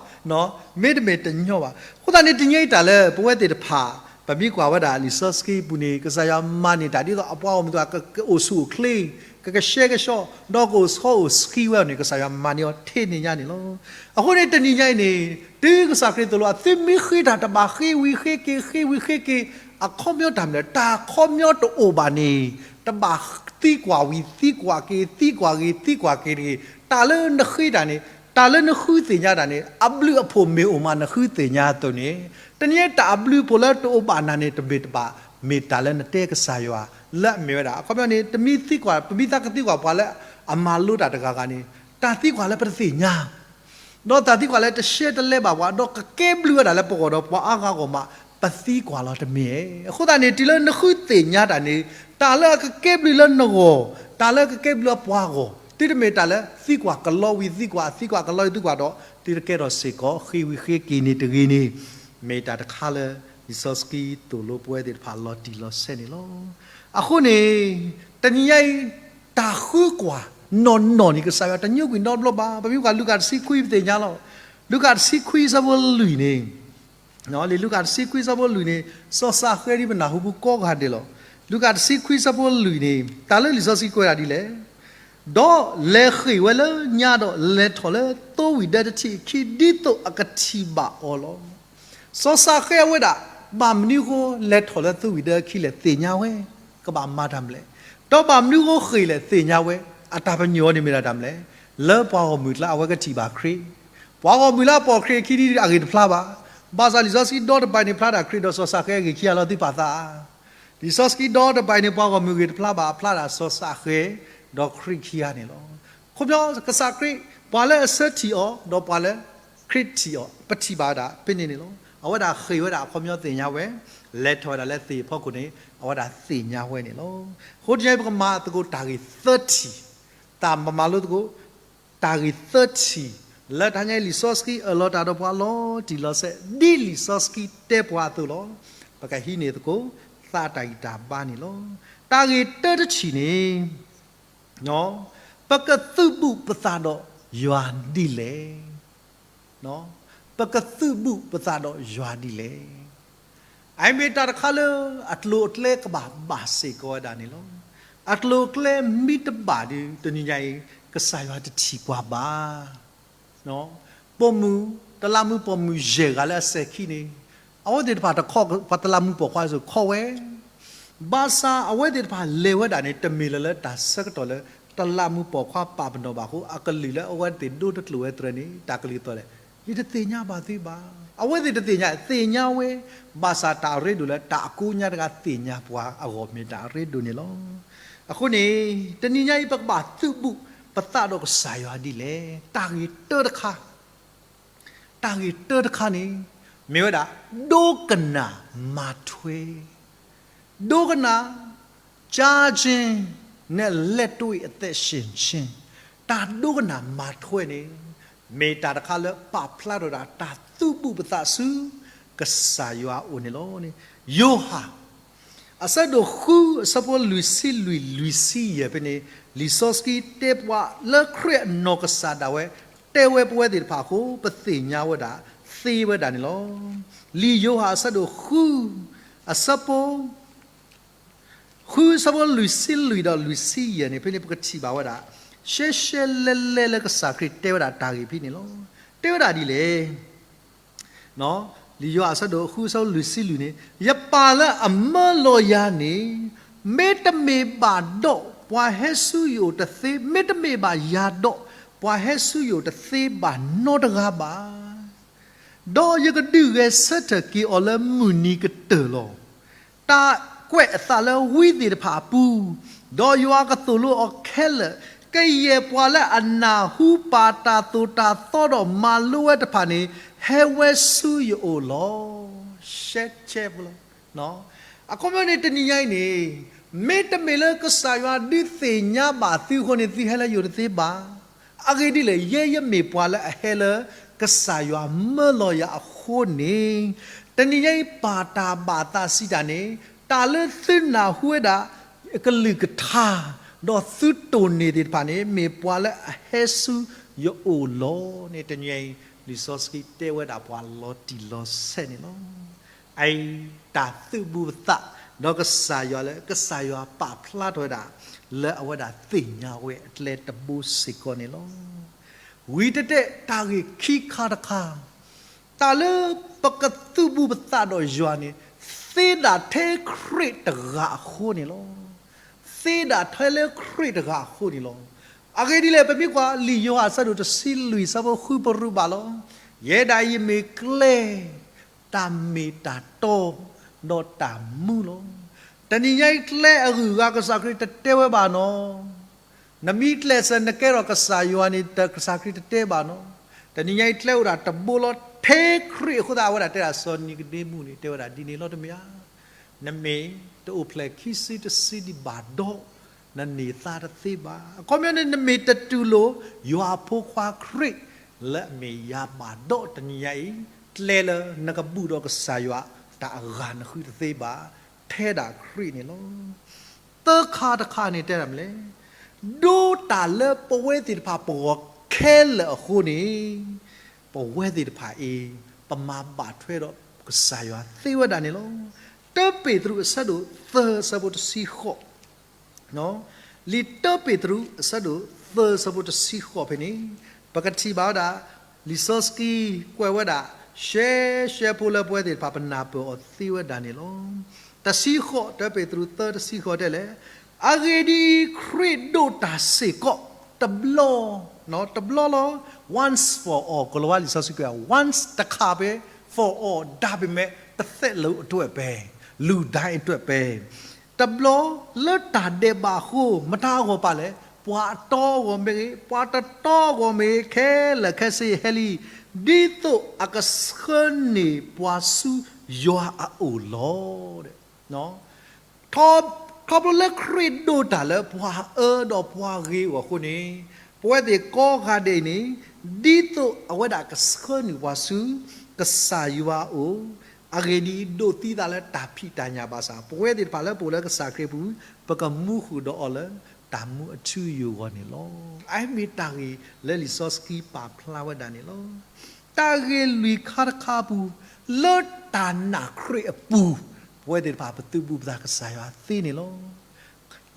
မ့တမ့ၢ်တညီဘၣ်. အဃိသတးန့ၣ် တနံၤအံၤတၢ်လၢပဝဲသ့ၣ်တဖၣ် ပမ့ၢ်ကွၢ်ဝဲဒၣ်လံာ်စီဆှံပူၤန့ၣ် ကစၢ်ယွၤမၤန့ၢ်တၢ်ဒ်သိးအပှၤဂီၢ်မုၢ်သ့ၣ်တဖၣ် ကအိၣ်ဆူၣ်အိၣ်ချ့, ကကဆှဲကဆှီ, ဒီးကအိၣ်ဆှီအိၣ်ဆှံဝဲန့ၣ် ကစၢ်ယွၤမၤန့ၢ်အီၤထဲန့ၣ်ညါန့ၣ်လီၤ. အဃိန့ၣ် တနံၤညါအံၤန့ၣ် တုၤကစၢ်ခရံာ်သိၣ်လိအီၤ သုမ့ၢ်ဃ့တၢ်တဘၣ်ဃ့ဝံၤဃ့က့ၤ ဃ့ဝံၤဃ့က့ၤ, အခီပညီတၢ်မနုၤလဲၣ်, တၢ်အခီပညီတအိၣ်ဘၣ်န့ၣ် တဘၣ်သံကွၢ်ဝံၤသံကွၢ်က့ၤ သံကွၢ်ဂ့ၤသံကွၢ်က့ၤတဂ့ၤ, တၢ်လၢနဃ့တၢ်န့ၣ် တၢ်လၢနဃုသ့ၣ်ညါတၢ်န့ၣ် အဘျုးအဖှိၣ်မ့ၢ်အိၣ်မး နဃုသ့ၣ်ညါအသိးန့ၣ်, တနံၤညါတၢ်အဘျုးအဖှိၣ်လၢတအိၣ်ဘၣ်နၤန့ၣ် တမ့ၢ်တဘၣ် မ့ၢ်တၢ်လၢနတဲကစၢ်ယွၤ လၢအမ့ၢ်ဝဲဒၣ် အခီပညီန့ၣ် တမ့ၢ်သံကွၢ် ပမ့ၢ်သးကသံကွၢ်ပှၤလၢအမၤလိတၢ်တဂၤဂၤန့ၣ် တၢ်သံကွၢ်လၢပတသ့ၣ်ညါ ဒီးတၢ်သံကွၢ်လၢတရှဲတလဲဘၣ်ပှၤ ဒီးကကဲဘျုးဝဲဒၣ်လၢပဂီၢ်ဒီးပှၤအါဂၤအဂီၢ်မး ပသံကွၢ်လီၤတမ့ၢ်. အဃိသတးန့ၣ် တုၤလၢနဃုသ့ၣ်ညါတၢ်န့ၣ် တၢ်လၢအကကဲဘျုးလၢနဂီၢ်, တၢ်လၢအကကဲဘျုးလၢပှၤဂီၢ်, သုတမ့ၢ်တၢ်လၢသံကွၢ်ကလီဝံၤသံကွၢ်, သံကွၢ်ကလီဝံၤသံကွၢ်ဒီး သုတကဲထီၣ်စ့ၢ်ကီး ဃ့ဝံၤဃ့က့ၤန့ၣ်တဂ့ၤန့ၣ်, မ့ၢ်တၢ်တခါလၢ လံာ်စီဆှံသိၣ်လိပဝဲသ့ၣ်တဖၣ်လီၤတံၢ်လီၤဆဲးန့ၣ်လီၤ. အဃိန့ၣ် တနံၤညါအံၤ တၢ်ဃုကွၢ်နီၢ်နီၢ်န့ၣ် ကစၢ်ယွၤတညိကွံာ်နီတဘျီဘၣ်. ပမ့ၢ်ကွၢ်လူၤကၣ်တဆံခွံပသ့ၣ်ညါလီၤ. လူၤကၣ်တဆံခွံအဆၢဖိလွံၢ်န့ၣ် လံာ်လူၤကၣ်တဆံခွံဆၢဖိလွံၢ်န့ၣ် စီၤစးဃဲဒ်ပနၢ်ဟူပူၤကိးဂၤဒဲးလီၤ. လူၤကၣ်တဆံခွံဆၢဖိလွံၢ်န့ၣ် တၢ်လၢလံာ်စီဆှံကွဲးဒၣ်ဒ်လဲၣ်, ဒီးလဲၤဃ့ၢ်ဝဲလၢညါဒီး လဲၤထီၣ်လၢသိဝံၣ်ဒၢတထံၣ်အခံ ဒ်သိးအကထံၣ်ဘၣ်အီၤလီၤ. စီၤစးဃဲအဝဲဒၣ် ဘၣ်မနုၤဃိလဲၤထီၣ်လၢသိဝံၣ်ဒၢအခံလဲၣ် သ့ၣ်ညါဝဲ, ကဘၣ်မၤတၢ်မနုၤလဲၣ်, ဒီးဘၣ်မနုၤဃိဃ့ၢ်လဲၣ်သ့ၣ်ညါဝဲ, အတၢ်ပညိၣ်အီၤန့ၣ်မ့ၢ်ဒၣ်တၢ်မနုၤလဲၣ်, လၢပှၤဂီၢ်မုၢ်အကျါအဝဲကထံၣ်ဘၣ်ခရံာ်, ပှၤဂီၢ်မုၢ်လၢအပိာ်ခရံာ်အခံဒ်အဂ့ၢ်တဖျါဘၣ်. ဘၣ်ဆၣ်လံာ်စီဆှံဒီတဘၣ်န့ၣ် ဖျါဒၣ်ခရံာ်ဒီးစီၤစးဃဲအဂ့ၢ်ခံဂၤလီၤ သုပာ်သးဧါ. လံာ်စီဆှံဒီတဘၣ်န့ၣ် ပှၤဂီၢ်မုၢ်အဂ့ၢ်တဖျါဘၣ်, ဖျါဒၣ်စီၤစးဃဲ ဒီးခရံာ်ခံဂၤန့ၣ်လီၤ. ခီပညီကစၢ်ခရံာ် ပှၤလၢအဆၢထံၣ်အီၤ ဒီးပှၤလၢခရံာ်ထံၣ်အီၤ ပထံၣ်ဘၣ်ဝဲဒၣ်ဖဲန့ၣ်န့ၣ်လီၤ. အဝဲဒၣ်ဃ့ၢ်ဝဲဒၣ်အခီပညီသ့ၣ်ညါဝဲ, လဲၤထီၣ်ဝဲဒၣ်လၢသ့ၣ်အဖီခိၣ်န့ၣ် အဝဲဒၣ်သ့ၣ်ညါဝဲန့ၣ်လီၤ. အဃိတနံၤအံၤ ပကမၤသကိးတၢ်ဂ့ၢ်သၢထံၣ်, တၢ်မၤလိသကိး တၢ်ဂ့ၢ်သၢထံၣ် လၢတဟါညါအံၤ လံာ်စီဆှံအၢၣ်လီၤတၢ်ဒီးပှၤလီၤတံၢ်လီၤဆဲး ဒ်လံာ်စီဆှံတဲပှၤအသိးလီၤ. ပကဟံးန့ၢ်သကိး သးတၢ်ဂံၢ်တၢ်ဘါန့ၣ်လီၤ. တၢ်ဂ့ၢ်တၢတထံၣ်န့ၣ် ပကသုးဘူးပသးဒီးယွၤဒ်လဲၣ်. ပကသုးဘူးပသးဒီးယွၤဒ်လဲၣ်. အအံၤမ့ၢ်တၢ်တခါလၢအကျိၤအကျဲကဘၣ်ဘၣ်စ့ၢ်ကီးဝဲဒၣ်န့ၣ်လီၤ. အကျိၤအကျဲမ့ၢ်တဘၣ်ဒီး တနံၤညါအံၤ ကစၢ်ယွၤတထံၣ်ပှၤဘၣ်. ပိာ်မုၣ်, တလးမူပိာ်မုၣ်ယဲၢ်ဂၤလၢအစဲၤခံန့ၣ်, အဝဲသ့ၣ်တဖၣ်တခီပှၤတလးမူပိာ်ခွါအသိးခီဝဲ ဘၣ်ဆၣ်အဝဲသ့ၣ်တဖၣ်လဲၤဝဲဒၣ်န့ၣ် တမ့ၢ်လၢၤလၢတၢ်ဆၢကတီၢ်လၢ တလးမူပိာ်ခွါပာ်ပနီၣ်ဘၣ်အဃိ အကလုၢ်လၢအဝဲသ့ၣ်ဒိတကျိာ်ဝဲတြဲၤန့ၣ် တၢ်ကလုၢ်သီၣ်လဲၣ်, ယတသ့ၣ်ညါဘၣ်သုဘၣ်. အဝဲသ့ၣ်တသ့ၣ်ညါ, သ့ၣ်ညါဝဲ, ဘၣ်ဆၣ်တၢ်အရ့ဒိၣ်လၢတၢ်အကိးညါတဂၤသ့ၣ်ညါပှၤအဂီၢ် မ့ၢ်တၢ်အရ့ဒိၣ်န့ၣ်လီၤ. အဃိန့ၣ် တနံၤညါအံၤ ပကဘၣ်သုးဘူးပသးဒီးကစၢ်ယွၤဒ်လဲၣ်. တၢ်ဂ့ၢ်တၢတခါ တၢ်ဂ့ၢ်တၢတခါန့ၣ် မ့ၢ်ဝဲဒၣ် ဒိကနၣ်မၤထွဲ, ဒိကနၣ်, ကြားခြင်းနဲ့ လက်တွေ့အသက်ရှင်ခြင်း, တၢ်ဒိကနၣ်မၤထွဲန့ၣ် မ့ၢ်တၢ်တခါလၢပာ်ဖျါထီၣ်ဒၣ်တၢ်သုးဘူးပသးဆူ ကစၢ်ယွၤအအိၣ်န့ၣ်လီၤ. ယိၤဟၣ် အဆၢဒိၣ်ဃု အဆၢဖိလွံၢ်ဆံလွံၢ် လွံၢ်ဆံယဲၢ်ဖဲန့ၣ် လံာ်စီဆှံတဲပှၤလၢခရံာ်အနီၢ်ကစၢ်ဒၣ်ဝဲ တဲဝဲပဝဲသ့ၣ်တဖၣ်အဃိ ပသ့ၣ်ညါဝဲဒၣ်သ့ဝဲဒၣ်န့ၣ်လီၤ. လံာ်ယိၤဟၣ်အဆၢဒိၣ်ဃု အဆၢဖိ ဃုအဆၢဖိလွံၢ်ဆံလွံၢ်ဒီးလွံၢ်ဆံယဲၢ်န့ၣ် ဖဲန့ၣ်ပကထံၣ်ဘၣ်ဝဲဒၣ် ရှဲရှဲလဲလဲလၢကစၢ်ခရံာ်တဲဝဲဒၣ်တၢ်ဂ့ၢ်ဖဲန့ၣ်လီၤ. တဲဝဲဒၣ်ဒ်လဲၣ်. လံာ်ယိၤဟၣ်အဆၢဒိၣ်ဃုအဆၢဖိလွံၢ်ဆံလွံၢ်န့ၣ် ယပၢ်လၢအမၢလီၤယၤန့ၣ် မ့တမ့ၢ်ဘၣ်ဒီးပှၤဟဲဆူယအိၣ်တသ့, မ့တမ့ၢ်ဘၣ်ယၤဒီး ပှၤဟဲဆူယအိၣ်တသ့ဘၣ်နီတဂၤဘၣ်. ဒီးယကဒုးဂဲၤဆၢထၢၣ်က့ၤအီၤလၢမုၢ်နံၤကတၢၢ်လီၤ. တၢ်ကွဲးအသးလၢဝံသ့ၣ်တဖၣ်အပူၤ, ဒီးယွၤကသိၣ်လိအီၤခဲလၢာ်, ကယဲၢ်ပှၤလၢအနၢ်ဟူပာ်တၢ်သိၣ်တၢ်သီဒီးမၤလိဝဲတဖၣ်န့ၣ် ဟဲဝဲဆူယအိၣ်လီၤ. ရှဲရှဲဖိလီၤ. အခီပညီန့ၣ် တနံၤညါအံၤန့ၣ် မ့တမ့ၢ်လၢကစၢ်ယွၤဒုးသ့ၣ်ညါဘၣ်သုအဃိန့ၣ် သုဟဲလၢယအိၣ်တသ့ဘၣ်. အဂ့ၢ်ဒ်လဲၣ်, ယဲယမ့ၢ်ပှၤလၢအဟဲလၢကစၢ်ယွၤမၢလီၤယၤအဃိန့ၣ်, တနံၤညါအံၤပာ်တၢ်ဘၣ်သးစံးတၢ်န့ၣ် တၢ်လၢသုနၢ်ဟူဝဲဒၣ် ကလုၢ်ကထါ ဒီးသုတိၢ်န့ၢ်သ့ၣ်တဖၣ်န့ၣ် မ့ၢ်ပှၤလၢအဟဲဆူယအိၣ်လီၤန့ၣ် တနံၤညါအံၤ လံာ်စီဆှံတဲဝဲဒၣ်ပှၤလီၤတံၢ်လီၤဆဲးန့ၣ်လီၤ. အအံၤ တၢ်သုးဘူးပသး ဒီးကစၢ်ယွၤလၢ ကစၢ်ယွၤပာ်ဖျါထီၣ်ဝဲဒၣ် လၢအဝဲဒၣ်သ့ၣ်ညါဝဲအကျဲတဘိစ့ၢ်ကီးန့ၣ်လီၤ. ဝံၤတတဲတၢ်ဂ့ၢ်ခံခါတခါ တၢ်လၢပကသုးဘူးပသးဒီးယွၤန့ၣ် သ့ဒၣ်ထဲခရံာ်တဂၤအဃိန့ၣ်လီၤ. သ့ဒၣ်ထဲလၢခရံာ်တဂၤအဃိန့ၣ်လီၤ. အဂ့ၢ်ဒ်လဲၣ် ပမ့ၢ်ကွၢ် လံာ်ယိၤဟၣ်အဆၢဒိၣ်တဆံလွံၢ် အဆၢဖိဃု ပရူးဘၣ်လီၤ. ယဲဒၣ်အံၤမ့ၢ်ကျဲ တၢ်မ့ၢ်တၢ်တီ ဒီးတၢ်မူလီၤ. တနံၤညါအံၤကျဲအဂုၤအဂၤ ကစၢ်ခရံာ်တတဲဝဲဘၣ်နီၤ. နမ့ၢ်ကျဲးစၢးနကဲထီၣ်ကစၢ်ယွၤန့ၣ် ကစၢ်ခရံာ်တတဲဘၣ်နီၤ. တနံၤညါအံၤကျဲအိၣ်ဒၣ်တဘိလီၤ. ထဲခရံာ်အဃိသတး အဝဲဒၣ်တဲဒၣ် စီၤနံၤကဒ့မူးန့ၣ် တဲဝဲဒၣ်ဒ်န့ၣ်လီၤ. တမ့ၢ်ဧါ. နမ့ၢ်တအိၣ်ဖျဲၣ်ခံစုတစုဒံးဘၣ်ဒီး နန့ၢ်သါတသ့ဘၣ်. အခီပညီန့ၣ် နမ့ၢ်တတူၢ်လိာ်ယွၤအဖိခွါခရံာ် လၢအမ့ၢ်ယၤဘၣ်ဒီး တနံၤညါအံၤ ကျဲလၢနကဘူးဒီးကစၢ်ယွၤ တၢ်အဂၤနဃုတသ့ဘၣ်. ထဲဒၣ်ခရံာ်န့ၣ်လီၤ. သၢခါတခါန့ၣ်တဲဒၣ်မနုၤလဲၣ်. ဒိတၢ်လၢပဝဲသ့ၣ်တဖၣ်ပဂီၢ်ခဲလၢာ်အဃိန့ၣ် ပဝဲသ့ၣ်တဖၣ်အံၤ ပမၤဘၣ်ထွဲဒီး ကစၢ်ယွၤသ့ဝဲဒၣ်န့ၣ်လီၤ. တၢပ့းတရူးအဆၢဒိၣ်သၢအဆၢဖိတဆံဃိး, လံာ်တၢပ့းတရူးအဆၢဒိၣ်သၢအဆၢဖိတဆံဃိးဖဲန့ၣ်, ပကထံၣ်ဘၣ်ဝဲဒၣ် လံာ်စီဆှံကွဲးဝဲဒၣ် ရှဲရှဲဖိလၢပဝဲသ့ၣ်တဖၣ်ပနၢ်ပၢၢ်အီၤသ့ဝဲဒၣ်န့ၣ်လီၤ. တဆံဃိး, တၢပ့းတရူးသၢတဆံဃိးတဲလဲၣ်, အဂ့ၢ်ဒ်အံၤ, ခရံာ်ဒိးတၢ်စ့ၢ်ကီး တဘျီ, တဘျီလီၤ, once for all, ကလၤဝါလံာ်စီဆှံကွဲး once တခါဖဲ for all ဒါပေမဲ့ တသက်လုံးအတွက်ပဲ, လူတိုင်းအတွက်ပဲ, တဘျီလၢတၢ်ဒဲးဘးအဃိ မတၤအဂီၢ်ပာ်လဲၣ်, ပှၤအတီအဂီၢ်မ့ၢ်ဂ့ၤ, ပှၤတတီအဂီၢ်မ့ၢ်ဂ့ၤ, ခဲလၢာ်ခဲဆ့ဟဲလံ, ဒ်သိးအကဆှၢန့ၢ်ပှၤဆူယွၤအအိၣ်လီၤ. ခီဖျိလၢခရံာ်ဒိးတၢ်လၢပှၤအၢဒီးပှၤဂ့ၤအဂီၢ်အဃိန့ၣ်, ပဝဲသ့ၣ်ကိးဂၤဒဲးအံၤန့ၣ်, ဒ်သိးအဝဲဒၣ်ကဆှၢန့ၢ်ပှၤဆူ ကစၢ်ယွၤအအိၣ်, အဂ့ၢ်ဒ်အံၤ, ဒိးသံသးလၢတၢ်ဖံးတၢ်ညၣ်ဘၣ်ဆၣ်, ပဝဲသ့ၣ်တဖၣ်လၢပအိၣ်လၢကစၢ်ခရံာ်အပူၤ, ပကမူဃုာ်ဒီးအီၤလၢတၢ်မူအထူအယိာ်အဂီၢ်န့ၣ်လီၤ. အမ့ၢ်တၢ်ဂ့ၢ်လၢလံာ်စီဆှံပာ်ဖျါဝဲဒၣ်န့ၣ်လီၤ. တၢ်ဂ့ၢ်လွံၢ်ခါတခါအပူၤ, လၢတၢ်နာ်ခရံာ်အပူၤ, ပဝဲသ့ၣ်တဖၣ်ပသုးဘူးပသးကစၢ်ယွၤသ့န့ၣ်လီၤ.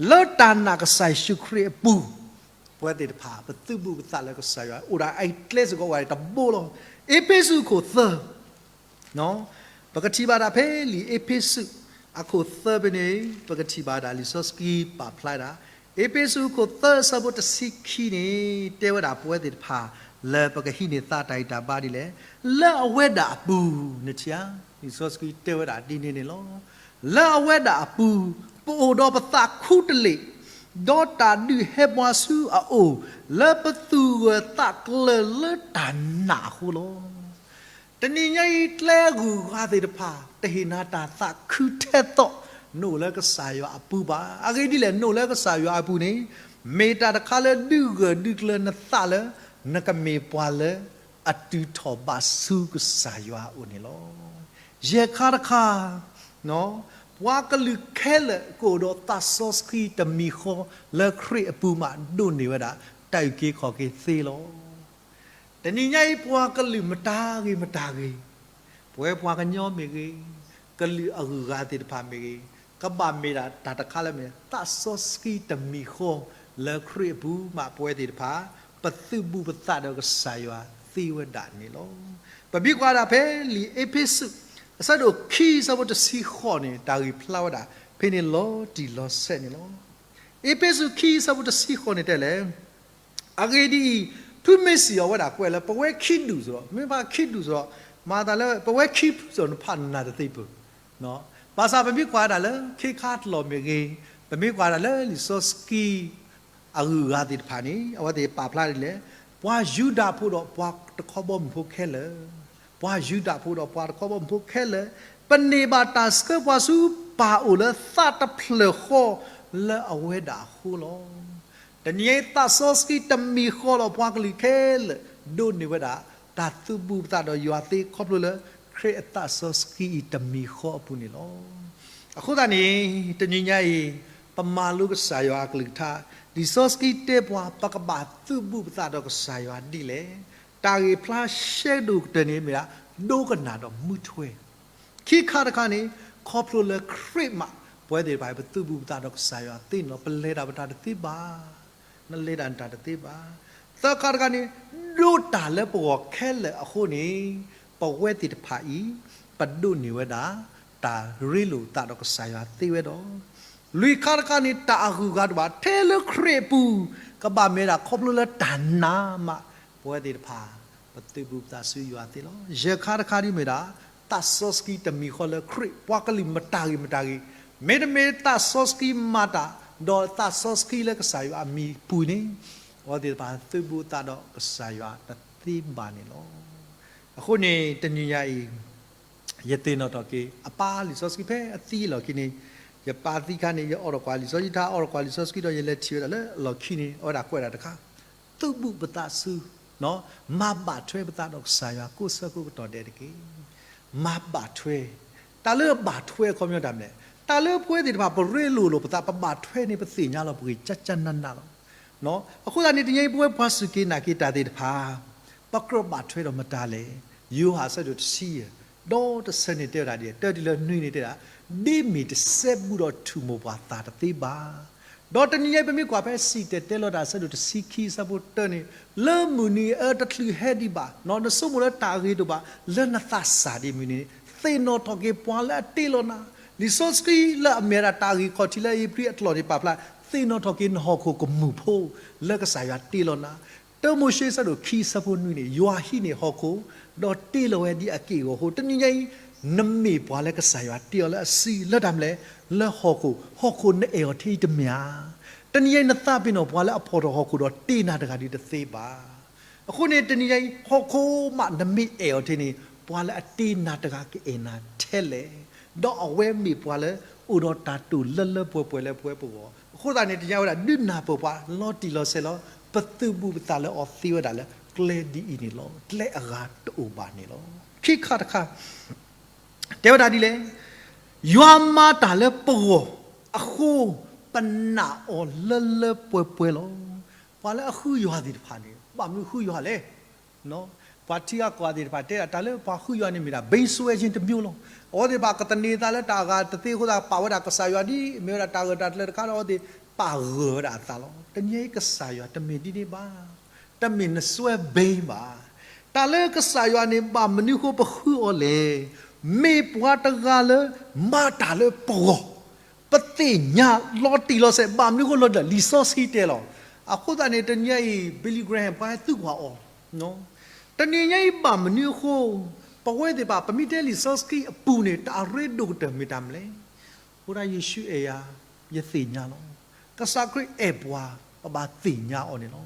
လၢတၢ်နာ်ကစၢ်ယ့ၣ်ၡူးခရံာ်အပူၤ, ပဝဲသ့ၣ်တဖၣ်ပသုးဘူးပသးလၢကစၢ်ယွၤ, အိၣ်ဒၣ်အကျဲစ့ၢ်ကီးဝဲတဘိလီၤ. အ့းဖ့းစူးအခိၣ်သၢ, ပကထံၣ်ဘၣ်ဒၣ်ဖဲလံာ်အ့းဖ့းစူး အခိၣ်သၢဖဲန့ၣ်, ပကထံၣ်ဘၣ်ဒၣ်လံာ်စီဆှံပာ်ဖျါဒၣ်, အ့းဖ့းစူးအခိၣ်သၢအဆၢဖိတဆံခံန့ၣ်, တဲဝဲဒၣ်ပဝဲသ့ၣ်တဖၣ် လၢပကဟံးန့ၢ်သးတၢ်ဂံၢ်တၢ်ဘါဒ်လဲၣ်, လၢအဝဲဒၣ်အပူၤ, နထံၣ်ဧါ, လံာ်စီဆှံတဲဝဲဒၣ်ဒ်န့ၣ်န့ၣ်လီၤ. လၢအဝဲဒၣ်အပူၤ, ပအိၣ်ဒီးပသးခူတလ့ၢ်, ဒီးတၢ်ဒုးဟဲပှၤဆူအအိၣ်, လၢပသူၣ်ဂၢၢ်သးကျၢၤလၢတၢ်နာ်အဃိလီၤ. တနံၤညါအံၤ ကျဲဂုၤဂၤသ့ၣ်တဖၣ် တဟ့ၣ်နၤတၢ်သးခုထဲသိး နအိၣ်လၢကစၢ်ယွၤအပူၤဘၣ်. အဂ့ၢ်ဒ်လဲၣ်, နအိၣ်လၢကစၢ်ယွၤအပူၤန့ၣ်, မ့ၢ်တၢ်တခါလၢဒုးဂၢၢ်ဒုးကျၢၤနသးလၢ နကမ့ၢ်ပှၤလၢအတုၤထီၣ်ဘးဆူကစၢ်ယွၤအအိၣ်န့ၣ်လီၤ. ယဲၢ်ခါတခါ, ပှၤကလုာ်ခဲလၢာ်ကအိၣ်ဒီးသးစီဆှံတမံၤဃီလၢခရံာ်အပူၤမး ဒိးန့ၢ်ဝဲဒၣ် တၢ်အုၣ်က့ၤခီၣ်က့ၤသ့လီၤ. တနံၤညါအံၤ ပှၤကလုာ်မတၤဂ့ၤမတၤဂ့ၤ, ပဝဲပှၤကညီမ့ၢ်ဂ့ၤ, ကလုာ်အဂုၤအဂၤသ့ၣ်တဖၣ်မ့ၢ်ဂ့ၤ, ကဘၣ်မ့ၢ်ဒၣ်တၢ်တခါလၢမ့ၢ် သးစီဆှံတမံၤဃီလၢခရံာ်အပူၤမး ပဝဲသ့ၣ်တဖၣ် ပသုးဘူးပသးဒီးကစၢ်ယွၤသ့ဝဲဒၣ်န့ၣ်လီၤ. ပမ့ၢ်ကွၢ်ဒၣ်ဖဲလံာ်အ့းဖ့းစူး အဆၢဒိၣ်ခံ အဆၢဖိတဆံဃိးန့ၣ် တၢ်ဂ့ၢ်ဖျါဝဲဒၣ် ဖဲန့ၣ်လီၤတံၢ်လီၤဆဲးန့ၣ်လီၤ. အ့းဖ့းစူးခံ အဆၢဖိတဆံဃိးန့ၣ်တဲလဲၣ်, အဂ့ၢ်ဒ်အံၤ, ထူမ့ၢ်စံၣ်အီၤဝဲဒၣ်ကွဲးလၢ ပဝဲခံဒူၣ်စ့ၢ်ကီး, မ့ၢ်ပှၤခံဒူၣ်စ့ၢ်ကီး, မၤသးလၢ ပဝဲခံဖုစ့ၢ်ကီး နဖးနၢ်တသ့ပၢၢ်. ဘၣ်ဆၣ်ပမ့ၢ်ကွၢ်ဒၣ်လၢ ခ့ခါတလီၢ်မ့ၢ်ဂ့ၤ, ပမ့ၢ်ကွၢ်ဒၣ်လၢလံာ်စီဆှံ အဂုၤအဂၤသ့ၣ်တဖၣ်န့ၣ် အဝဲသ့ၣ်ပာ်ဖျါဒ်လဲၣ်, ပှၤယူဒၤဖိဒီးပှၤတခီဘီမုၢ်ဖိခဲလၢာ်, ပှၤယူဒၤဖိဒီးပှၤတခီဘီမုၢ်ဖိခဲလၢာ်, ပန့ၢ်ဘၣ်တၢ်ဆှၢပှၤဆူပၢ်အိၣ်လၢသးတဖျၢၣ်ဃီလၢအဝဲဒၣ်အဃိလီၤ. တနံၤအံၤ သးစီဆှံတမံၤဃီလီၤ ပှၤကလုာ်ခဲလၢာ် ဒိးန့ၢ်ဝဲဒၣ် တၢ်သုးဘူးပသးဒီးယွၤသ့ခီဖျိလၢ ခရံာ်အသးစီဆှံအံၤတမံၤဃီအပူၤန့ၣ်လီၤ. အဃိသတးန့ၣ် တနံၤညါအံၤ ပမၤလိကစၢ်ယွၤအကလုၢ်ကထါ, လံာ်စီဆှံတဲပှၤ ပကဘၣ်သုးဘူးပသးဒီးကစၢ်ယွၤဒ်လဲၣ်. တၢ်ဂ့ၢ်ဖျါရှဲဒိၣ်ကတၢၢ်န့ၣ်မ့ၢ်ဒၣ် ဒိကနၣ်ဒီးမုာ်ထွဲ ခံခါတခါန့ၣ် ခီဖျိလၢခရံာ်မး ပဝဲသ့ၣ်တဖၣ် ပသုးဘူးပသးဒီးကစၢ်ယွၤသ့န့ၣ်လီၤ. ပလဲၤတၢ်ပတၢ်တသ့ဘၣ်, နလဲၤတၢ်နတၢ်တသ့ဘၣ်. သၢခါတခါန့ၣ် ဒိးတၢ်လၢပဂီၢ်ခဲလၢာ်အဃိန့ၣ် ပဝဲသ့ၣ်တဖၣ်အံၤ ပဒိးန့ၢ်ဝဲဒၣ် တၢ်ရ့လိာ်သးဒီးကစၢ်ယွၤသ့ဝဲဒီး လွံၢ်ခါတခါန့ၣ် တၢ်အဂုၤအဂၤတဘၣ် ထဲလၢခရံာ်အပူၤ ကဘၣ်မ့ၢ်ဒၣ်ခီဖျိလၢတၢ်နာ်မး ပဝဲသ့ၣ်တဖၣ် ပသုးဘူးပသးဆူယွၤသ့လီၤ. ယဲၢ်ခါတခါဒ်မ့ၢ်ဒၣ် သးစီဆှံတမံၤဃီလၢခရံာ် ပှၤကလုာ်မတၤဂ့ၤမတၤဂ့ၤ, မ့တမ့ၢ်သးစီဆှံမၤတၢ် ဒီးသးစီဆှံလၢကစၢ်ယွၤအမံၤအပူၤန့ၣ် အဝဲသ့ၣ်တဖၣ်သုးဘူးသးဒီးကစၢ်ယွၤတသ့ဘၣ်န့ၣ်လီၤ. အဃိန့ၣ် တနံၤညါအံၤ ယသ့ၣ်နီၣ်ထီၣ်က့ၤ အပၢ်လံာ်စီဆှံဖဲအသံအလီၢ်ခံန့ၣ်, ယပၢ်သံခါန့ၣ် ယအိးထီၣ်ကွၢ်လံာ်စီဆှံ ထါအိးထီၣ်ကွၢ်လံာ်စီဆှံဒီး ယလဲၤထံၣ်ဝဲဒၣ်လၢအလီၢ်ခံန့ၣ် အဝဲဒၣ်ကွဲးဒၣ်တခါ, သုးဘူးပသးဆူ, မၤဘၣ်ထွဲပသးဒီးကစၢ်ယွၤ ကိးဆၢကိးကတီၢ်ဒဲးတက့ၢ်. မၤဘၣ်ထွဲ, တၢ်လၢအဘၣ်ထွဲအခီပညီတၢ်မနုၤလဲၣ်, တၢ်လၢပဝဲသ့ၣ်တဖၣ် ပရ့လိာ်လိာ်ပသး ပဘၣ်ထွဲန့ၣ် ပသ့ၣ်ညါလီၤပဂ့ၢ် ကၠၢ်ကၠၢ်နးနးလီၤ. အဃိသတးန့ၣ် တနံၤအံၤ ပဝဲပှၤစူၢ်က့ၤနာ်က့ၤတၢ်သ့ၣ်တဖၣ် ပကြၢးဘၣ်ထွဲဒီးမတၤလဲၣ်. ယိၤဟၣ်အဆၢဒိၣ်တဆံယဲၢ် ဒီးတဆၢန့ၣ်တဲဝဲဒၣ်ဒ်လဲၣ်, တၢ်တလၢနွံန့ၣ်တဲဒၣ်, ဒ်မ့ၢ်တစဲဘူးဒီးထူၣ်မိၢ်ပှၢ်သၣ်တသ့ဘၣ်. ဒီးတနံၤညါအံၤ ပမ့ၢ်ကွၢ်ဖဲစံၣ်တဲၤတဲလီၤတၢ်အဆၢဒိၣ်တဆံခံ အဆၢဖိတၢန့ၣ်, လၢမုၢ်နံၤအံၤတချုးဟဲဒံးဘၣ်, နဆိကမိၣ်လၢတၢ်ဂ့ၤတအိၣ်ဘၣ်, လၢနသးစၢ်ဒံးမုၢ်နံၤန့ၣ် သ့ၣ်နီၣ်ထီၣ်က့ၤပှၤလၢအတ့လီၤနၤ, လံာ်စီဆှံလၢအမ့ၢ်ဝဲဒၣ်တၢ်ဂ့ၢ်ခီၣ်ထံးလၢအံၤ ပြံအကျိာ်န့ၣ် ပာ်ဖျါ, သ့ၣ်နီၣ်ထီၣ်က့ၤနဟီၣ်ခိၣ်ကမူၣ်ဖိ လၢကစၢ်ယွၤတ့လီၤနၤ. တၢမိၤၡ့အဆၢဒိၣ်ခံအဆၢဖိနွံန့ၣ်, ယွၤဟံးန့ၢ်ဟီၣ်ခိၣ်, ဒီးတ့လီၤဝဲဒ်အက့ၢ်အဂီၤအဃိ, တနံၤညါအံၤ နမ့ၢ်ပှၤလၢကစၢ်ယွၤတ့အီၤလၢအစုလၢတၢ်မနုၤလဲၣ်, လၢဟီၣ်ခိၣ်, ဟီၣ်ခိၣ်နအဲၣ်အီၤထဲအံၤတမ့ၢ်ဧါ. တနံၤညါအံၤ နသးပ့ၤနီၣ်ပှၤလၢအဖီၣ်ထီၣ်ဟီၣ်ခိၣ်ဒီးတ့နၤတဂၤဒံးတသ့ဘၣ်. အဃိန့ၣ် တနံၤညါအံၤ ဟီၣ်ခိၣ်မးနမ့ၢ်အဲၣ်အီၤထဲန့ၣ် ပှၤလၢအတ့နၤတဂၤကအဲၣ်နၤထဲလဲၣ်. ဒီးအဝဲမ့ၢ်ပှၤလၢအိၣ်ဒီးတၢ်တိာ်လၢလၢပှဲၤပှဲၤလၢပဝဲပဂီၢ်. အဃိသတးန့ၣ် တနံၤညါဝဲဒၣ်ဒုးနၢ်ပၢၢ်ပှၤလီၤတံၢ်လီၤဆဲးလီၤ, ပသုးဘူးပသးလၢအီၤသ့ဝဲဒၣ်လၢကျဲဒ်အံၤန့ၣ်လီၤ. ကျဲအဂၤတအိၣ်ဘၣ်န့ၣ်လီၤ. ခံခါတခါ တဲဝဲဒၣ်ဒ်လဲၣ်, ယွၤမၤတၢ်လၢပဂီၢ်အဃိ, ပနာ်အီၤလၢလၢပှဲၤပှဲၤလီၤ. ပှၤလၢအဃုယွၤသ့ၣ်တဖၣ်န့ၣ် ဘၣ်မနုၤဃုယွၤလဲၣ်. ပှၤထံဂၤကီၢ်ဂၤသ့ၣ်တဖၣ်တဲဒၣ် တၢ်လၢပှၤဃုယွၤန့ၣ်မ့ၢ်ဒၣ် ဘိန်းစွဲခြင်းတစ်မျိုးလီၤ. အဝဲသ့ၣ်တဖၣ်ကသန့ၤသးလၢတၢ်အဂၤတသ့အဃိသတး ပာ်ဝဲဒၣ်ကစၢ်ယွၤဒ် မ့ၢ်ဝဲဒၣ်တၢ်ဂၢၢ်တၢ်ကျၢၤတခါဒီး အဝဲသ့ၣ်ပာ်ဂၢၢ်ဝဲဒၣ်အသးလီၤ. တနံၤညါအံၤကစၢ်ယွၤတမ့ၢ်ဒ်န့ၣ်ဘၣ်. တမ့ၢ်နစွဲဘိန်းဘၣ်. တၢ်လၢကစၢ်ယွၤန့ၣ် ဘၣ်မနုၤအဃိပဃုအီၤလဲၣ်. မ့ၢ်ပှၤတဂၤလၢမၤတၢ်လၢပဂီၢ်, ပသ့ၣ်ညါလီၤတံၢ်လီၤဆဲး ဘၣ်မနုၤအဃိလီၤတံၢ်လီၤဆဲး လံာ်စီဆှံတဲလီၤ. အဃိသတးန့ၣ် တနံၤညါအံၤ Billy Graham ပှၤဟဲသံကွၢ်အီၤ, တနံၤညါအံၤဘၣ်မနုၤအဃိ ပဝဲသ့ၣ်တဖၣ် ပမ့ၢ်တဲလံာ်စီဆှံအပူၤန့ၣ် တၢ်အရ့ဒိၣ်ကတၢၢ်မ့ၢ်တၢ်မနုၤလဲၣ်. အဃိဒၣ်ယ့ၣ်ၡူးအဲၣ်ယၤ, ယသ့ၣ်ညါလီၤ. ကစၢ်ခရံာ်အဲၣ်ပှၤ ပဘၣ်သ့ၣ်ညါအီၤန့ၣ်လီၤ.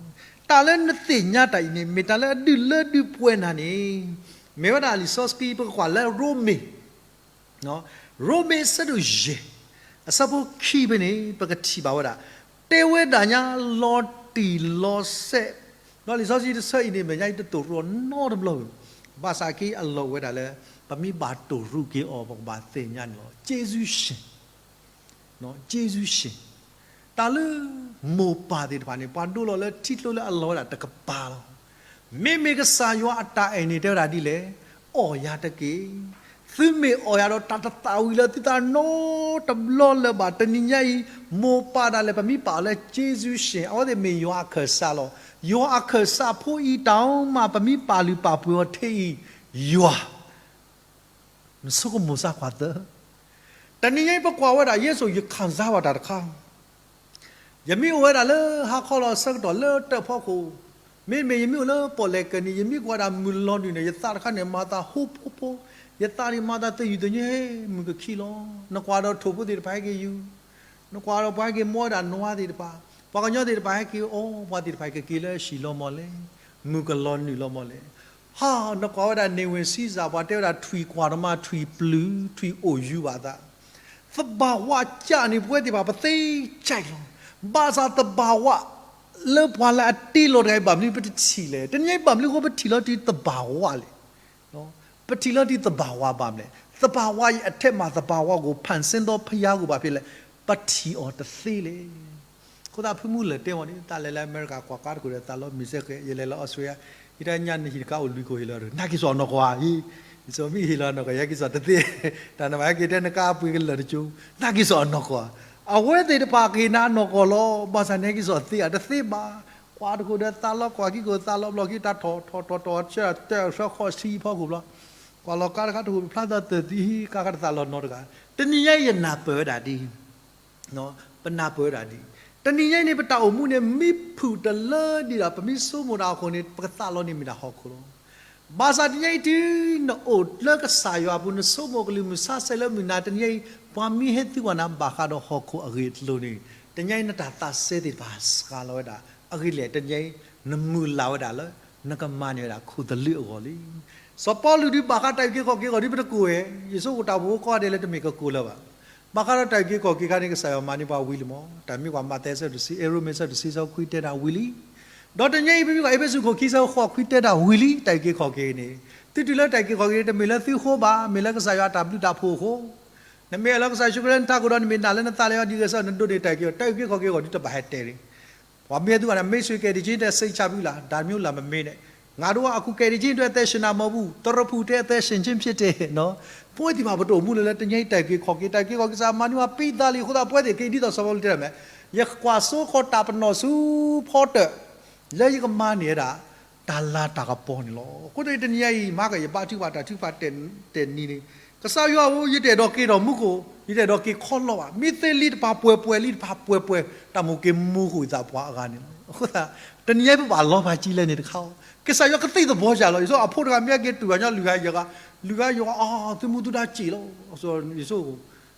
တၢ်လၢနသ့ၣ်ညါတၢ်အံၤန့ၣ် မ့ၢ်တၢ်လၢအဒုးလၢဒုးပှဲၤနၤန့ၣ်, မ့ၢ်ဝဲဒၣ်လံာ်စီဆှံ ပကကွၢ်လၢရိမ့ၤ ရိမ့ၤအဆၢဒိၣ်ယဲၢ် အဆၢဖိခံဖဲန့ၣ် ပကထံၣ်ဘၣ်ဝဲဒၣ်, တဲဝဲဒၣ်ညါလီၤတံၢ်လီၤဆဲး, ဒီးလံာ်စီဆှံတဆၢအံၤန့ၣ် မဲာ်ညါအံၤတတိာ်ရူးအီၤနီတဘျီဘၣ်. ဘၣ်ဆၣ်က့အလီၢ်ဝဲဒၣ်လၢ ပမ့ၢ်ဘၣ်တိာ်ရူးက့ၤအီၤ ပကဘၣ်သ့ၣ်ညါန့ၣ်လီၤ. ကျေးဇူးရှင်, ကျေးဇူးရှင်, တၢ်လၢမိၢ်ပၢ်သ့ၣ်တဖၣ်န့ၣ် ပှၤဒိလီၤလၢထံကျိလၢအလီၢ်ဝဲဒၣ်တကပၤလီၤ. မ့မ့ၢ်ကစၢ်ယွၤအတၢ်အဲၣ်န့ၣ် တဲဝဲဒၣ်ဒ်လဲၣ်, အီၣ်ယၤတက့ၢ်. သုမ့ၢ်အီၣ်ယၤဒီး တၢ်တသၣ်ဝံၤလၢသုသးနီတဘျီလၢၤဘၣ်. တနံၤညါအံၤ မိၢ်ပၢ်ဒၣ်လဲာ် ပမ့ၢ်ပာ်အီၤလၢ ကျေးဇူးရှင်, အဝဲသ့ၣ်မ့ၢ်ယွၤအခၢၣ်စးလီၤ. ယွၤအခၢၣ်စးဖိအံၤတၢ်မး ပမ့ၢ်ပာ်လုၢ်ပာ်ပှ့ၤအီၤထဲအံၤ, ယွၤ နဆိကမိၣ်စၢ်ကွၢ်သၢ. တနံၤညါအံၤပကွၢ်ဝဲဒၣ် ယဲစိာ် ယခၣ်စၢ်ဝဲတၢ်တခါ, ယမ့ၢ်အိၣ်ဝဲဒၣ်လၢဟါခီလီၤအဆၢကတီၢ်လၢတၢ်ဖီခိၣ်, မ့မ့ၢ်ယမ့ၢ်အိၣ်လၢပီၣ်လဲၣ်ကၢၢ်နံၤ ယမ့ၢ်ကွၢ်ဒၣ်မုၢ်လီၤနုာ်န့ၣ် ယသးတခါန့ၣ် မၤသးဟိဖိဖိ, ယသးန့ၣ်မၤသးသယုၢ်သညိ မုၢ်ကခံလီၤ. နကွၢ်ဒီးထိၣ်ဖိသ့ၣ်တဖၣ်ဟဲက့ၤယူၤ, နကွၢ်ဒီးပှၤဟဲက့ၤမီဝဲဒၣ်နွားသ့ၣ်တဖၣ်, ပှၤကညီသ့ၣ်တဖၣ်ဟဲက့ၤအီ, ပှၤသ့ၣ်တဖၣ်ကက့ၤလၢဟံၣ်လီၤမီၢ်လဲၣ်, မုၢ်ကလီၤနုာ်လီၤမီၢ်လဲၣ်. ဟါ, နကွၢ်ဝဲဒၣ် နေဝင်စည်းစာ ပှၤတဲဝဲဒၣ်ထွံၣ်ကွၢ်တမါ ထွံၣ်ပျုၢ် ထွံၣ်အိၣ်ယူၤဘၣ်သး, သဘာဝကျကျန့ၣ် ပဝဲသ့ၣ်တဖၣ် ပသ့ကၠဲးလီၤ. ဘၣ်ဆၣ်သဘာဝ လၢပှၤလၢအတ့လီၤတဂၤအံၤ ဘၣ်မနုၤပတထံၣ်လဲၣ်. တနံၤညါအံၤ ဘၣ်မနုၤအဃိပထံၣ်လီၤတံၢ်သဘာဝလဲၣ်. ပထံၣ်လီၤတံၢ်သဘာဝဘၣ်မနုၤလဲၣ်. သဘာဝ အထက်မှာ သဘာဝကို ဖန်ဆင်းသော ဘုရားကို ဘာဖြစ်လဲ ပထံၣ်အီၤတသ့လဲၣ်. အဃိသတးဖုမူလၢာ်တဲဝဲန့ၣ် သးလဲၤလၢအမဲရကၤ ကွၢ်ကါတခိၣ်ဒီး သးလီမ့ၢ်စဲဃဲး, ယလဲၤလၢအီစထြ့လယါ, ယတၢ်ညါနဟံၣ်တခါအိၣ်လွံၢ်ခိၣ်ဟ့ၣ်လီၤဒီး နာ်က့ၤစီၤအနီၢ်ကီၢ်ဧါ, ယစီၤမ့ၢ်ဟ့ၣ်လီၤနီၢ်ကီၢ် ယဲက့ၤစီၤတသ့, တၢ်နဘၣ်ဟဲက့ၤတဲနကါအပှ့ၤကလၢာ်တကၠိ, နာ်က့ၤစီၤအနီၢ်ကီၢ်ဧါ. အဝဲသ့ၣ်တဖၣ်ကဟ့ၣ်နၤအနီၢ်ကီၢ်လီၤ. ဘၣ်ဆၣ်နဟဲက့ၤစီၤသ့ဧါ, တသ့ဘၣ်. ကွၢ်တခိၣ်ဒီးသးလီကွၢ်ခံခိၣ် သးလီဘျီၣ်ခံ တၢ်ထီၣ်ထီၣ်ထီၣ်ထီၣ် ဆၢတၢ်ဆၢဃီၣ်ဆံဖီခိၣ်ဘျီ, ကွၢ်လီၤကါတခါတခိၣ် ဖျါသးသၢၣ်သံ ကါခါတသးလီၤနီတဂၤ. တနံၤညါအံၤယနၢ်ပၢၢ်ဝဲဒၣ်ဒ် ပနၢ်ပၢၢ်ဝဲဒၣ်ဒ်အံၤ, တနံၤညါအံၤန့ၣ် ပတၢ်အိၣ်မူန့ၣ် မ့ၢ်ဖုၣ်တလၢဒံးဒီး ပမ့ၢ်ဆိကမိၣ်တၢ်အခိၣ်န့ၣ် ပကသးလီန့ၣ်မ့ၢ်ဒၣ်ဟီၣ်ခိၣ်လီၤ. ဘၣ်ဆၣ်တနံၤညါအံၤ တုၤနအိၣ်လၢကစၢ်ယွၤအပူၤ နဆိကမိၣ်ကလုၢ်မုၢ်ဆါဆဲးလၢမုၢ်နၤ တနံၤညါအံၤ ပှၤမ့ၢ်ဟဲသံကွၢ်နၤဘၣ်ဃးဒီးဟီၣ်ခိၣ်အဂ့ၢ်အကျိၤန့ၣ် တနံၤညါအံၤ နတၢ်သးစဲသ့ၣ်တဖၣ်စှၤလီၤဝဲဒၣ်. အဂ့ၢ်ဒ်လဲၣ် တနံၤညါအံၤ နမုၢ်လၢ်ဝဲဒၣ်လၢ နကမၤန့ၢ်ဝဲဒၣ်ခိၣ်သလုးအဂီၢ်လံ. စီၤပီလူးဒုးဘၣ်ဃးတၢ်အုၣ်က့ၤခီၣ်က့ၤအဂီၢ်ဒုး ပတကိၢ်ဝဲ, ယဆိကမိၣ်တၢ်အိၣ်ဖှိၣ်ဖိကိးဂၤဒဲးလၢတမ့ၢ်ကကိၢ်လၢၤဘၣ်. ဘၣ်ဃးဒီးတၢ်အုၣ်က့ၤခီၣ်က့ၤခါန့ၣ် ကစၢ်ယွၤမၤန့ၢ်ပှၤဝံၤလံမး. တၢ်မ့ၢ်ကွၢ်မးသဲအဆၢဒိၣ်တဆံ, အဲၣ်ရိမ့ၤအဆၢဒိၣ်တဆံ အဆၢခွံတဲဒၣ်ဝံၤလံ. ဒီးတနံၤညါအံၤ ပမ့ၢ်ကွၢ်အ့းဖ့းစူးခိၣ်ခံဆၢဃိးခွံတဲဒၣ်ဝံၤလံ တၢ်အုၣ်က့ၤခီၣ်က့ၤန့ၣ်. သုတုၤလၢတၢ်အုၣ်က့ၤခီၣ်က့ၤန့ၣ် တမ့ၢ်လၢသုဃိဘၣ်, မ့ၢ်လၢကစၢ်ယွၤအတၢ်ဘျုးတၢ်ဖှိၣ်အဃိ. နမ့ၢ်အဲၣ်လီၤကစၢ်ယ့ၣ်ၡူးခရံာ်လၢနထးခိၣ်ဒီး နမ့ၢ်နာ်လၢနသးလၢယွၤဒ်ဂဲၤဆၢထၢၣ် နဒိးန့ၢ်တၢ်အုၣ်က့ၤခီၣ်က့ၤ, တၢ်အုၣ်က့ၤခီၣ်က့ၤအဂီၢ်ဒုးတဘၣ်ဟဲတဲန့ၣ်. ပှၤမ့ၢ်ဟဲသံကွၢ်နၤ မိတ်ဆွေကယ်တင်ခြင်းအတွက် စိတ်ချပြီလား, ဒါမျိုးလား မမေးနဲ့. ငါတို့ဟာ အခုကယ်တင်ခြင်းအတွက် အသက်ရှင်တာမဟုတ်ဘူး။ သရဖူထဲအသက်ရှင်ခြင်းဖြစ်တယ်နော်။ ပဝဲသ့ၣ်တဖၣ်ပတအိၣ်မူလၢၤလၢတနံၤအံၤ တၢ်အုၣ်က့ၤခီၣ်က့ၤ, တၢ်အုၣ်က့ၤခီၣ်က့ၤကစၢ်မၤနၢၤပှၤ ပံးသးလံအဃိသတး ပဝဲသ့ၣ်ခဲအံၤ ဒ်သိးစီၤပီလူးတဲဒၣ်မ့ၢ်, ယကွၢ်စိဃီၤတၢ်ပနီၣ်ဆူဖီတၢၣ် လၢယကမၤန့ၢ်ဝဲဒၣ် တၢ်လၤတၢ်ကပီၤန့ၣ်လီၤ. အဃိတနံၤအံၤ မၤကယဘါထုကဖၣ်တၢ်ထုကဖၣ်တဲာ်နံၤန့ၣ်, ကစၢ်ယွၤဧၢ, ယတအဲၣ်ဒိးက့ၤထီၣ်မူခိၣ်, ယတအဲၣ်ဒိးက့ၤခီလီၤဘၣ်. မ့ၢ်သ့လံတပၤပှဲၤပှဲၤ လံတပၤပှဲၤပှဲၤ တၢ်မိၣ်က့ၤမူဃုာ်သးပှၤအဂၤန့ၣ်လီၤ. အဃိသတး တနံၤအံၤပဘၣ်လီၤပာ်ကံလဲၣ်န့ၣ်တခါ, ကစၢ်ယွၤကသ့သဘီယၤလီၤ. ယဆိအဖိတဂၤမ့ၢ်ဟဲက့ၤတူၢ်ဘၣ်ညီ လုၢ်ဂၤယဂၤ, လုၢ်ဂၤယဂၤ, အီ သုမူသုဒါစ့ၣ်လီၤ. ယဆိ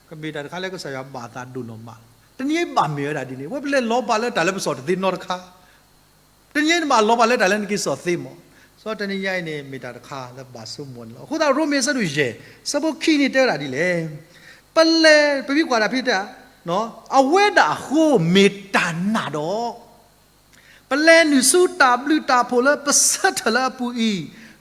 ကမ့ၢ်တၢ်တခါလၢကစၢ်ယွၤဘၣ်သးဒိၣ်နီၢ်မးလီၤ. တနံၤအံၤဘၣ်မ့ၢ်ဝဲဒၣ်ဒ်န့ၣ်, ဝဲပလဲၤလီၤပာ်လၢတၢ်လၢပစီၣ်တသ့နီတခါ တနံၤအံၤနဘၣ်လီၤပာ်လၢတၢ်လၢနက့ၤစီၣ်သ့မး. စီၤတနံၤညါအံၤန့ၣ် မ့ၢ်တၢ်တခါလၢပဘၣ်ဆိကမိၣ်န့ၣ်လီၤ. အဃိသတး ရိမ့ၤအဆၢဒိၣ်ယဲၢ် ဆၢဖိခံန့ၣ်တဲဝဲဒၣ်ဒ်လဲၣ်. ပလဲၤ ပမ့ၢ်ကွၢ်တၢ်ဖဲတဲ, အဝဲဒၣ်အဃိမ့ၢ်တၢ်နာ်ဒီး ပလဲၤနုာ်ဆူတၢ်ဘျုးတၢ်ဖှိၣ်လၢပဆၢထၢၣ်လၢအပူၤအံ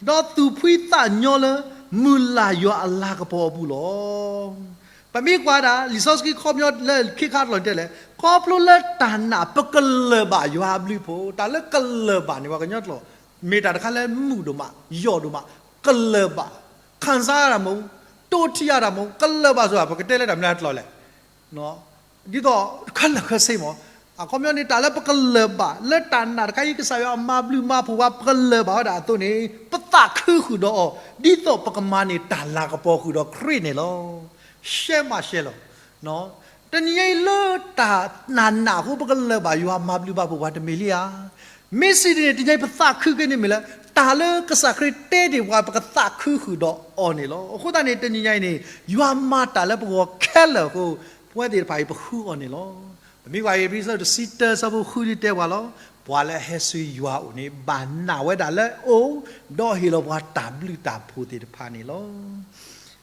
ၤ, ဒီးသူၣ်ဖှံသးညီလၢမုၢ်လၢ်ယွၤအလၤကပီၤအပူၤလီၤ. ပမ့ၢ်ကွၢ်ဒၣ် လံာ်စီဆှံခီပညီလၢခံခါတလီၢ်န့ၣ်တဲလဲၣ်, ခီဖျိလၢတၢ်နာ်ပကလၢၢ်ဘၣ်ယွၤအဘျုးအဖှိၣ်, တၢ်လၢကလၢၢ်ဘၣ်န့ၣ် ပှၤကညီကျိာ် မ့ၢ်တၢ်တခါလၢမုာ်ဒိၣ်မး, ယိာ်ဒိၣ်မး, ကလၢၢ်ဘၣ်, ခံစားရတာမဟုတ်ဘူး, တိုးထီးရတာမဟုတ်ဘူး, ကလၢၢ်ဘၣ်စ့ၢ်ကီး ပကတဲလၢတၢ်မနုၤအကျိာ်လဲၣ် ဒ်သိးခဲလၢာ်ခဲဆ့မး, အခီပညီန့ၣ် တၢ်လၢပကလၢၢ်ဘၣ် လၢတၢ်နာ်တခါအံၤ ကစၢ်ယွၤအမၤဘျုးမၤဖှိၣ်ပှၤ ပကလၢၢ်ဘၣ်ဝဲဒၣ်အသိးန့ၣ် ပသးခုဃုာ်ဒီးအီၤ ဒ်သိးပကမၤန့ၢ်တၢ်လၤကပီၤဃုာ်ဒီးခရံာ်န့ၣ်လီၤ. ရှဲမးရှဲလီၤ. တနံၤအံၤလၢတၢ်နာ်နာ်အဃိ ပကလၢၢ်ဘၣ်ယွၤမၤဘျုးမၤဖှိၣ်ပှၤတမ့ၢ်လံဧါ. မ့ၢ်စံးဒ်န့ၣ် တနံၤအံၤပသးခုက့ၤန့ၣ်မ့ၢ်လၢ တၢ်လၢကစၢ်ခရံာ်တဲတ့ၢ်ပှၤ ပကသးခုဃုာ်ဒီးအီၤန့ၣ်လီၤ. အဃိသတးန့ၣ် တနံၤညါအံၤန့ၣ် ယွၤမၤတၢ်လၢပဂီၢ်ခဲလၢာ်အဃိ ပဝဲသ့ၣ်တဖၣ်အံၤပဃုအီၤန့ၣ်လီၤ. ပမ့ၢ်ကွၢ်ဧ့ၤဘြံၤအဆၢဒိၣ်တဆံတၢ ဆၢဖိဃုန့ၣ်တဲပှၤလီၤ. ပှၤလၢအဟဲဆူယွၤအအိၣ်န့ၣ် ဘၣ်နာ်ဝဲဒၣ်လၢအအိၣ်, ဒီးဟ့ၣ်လီၤပှၤတၢ်ဘျုးတၢ်ဖှိၣ်သ့ၣ်တဖၣ်န့ၣ်လီၤ.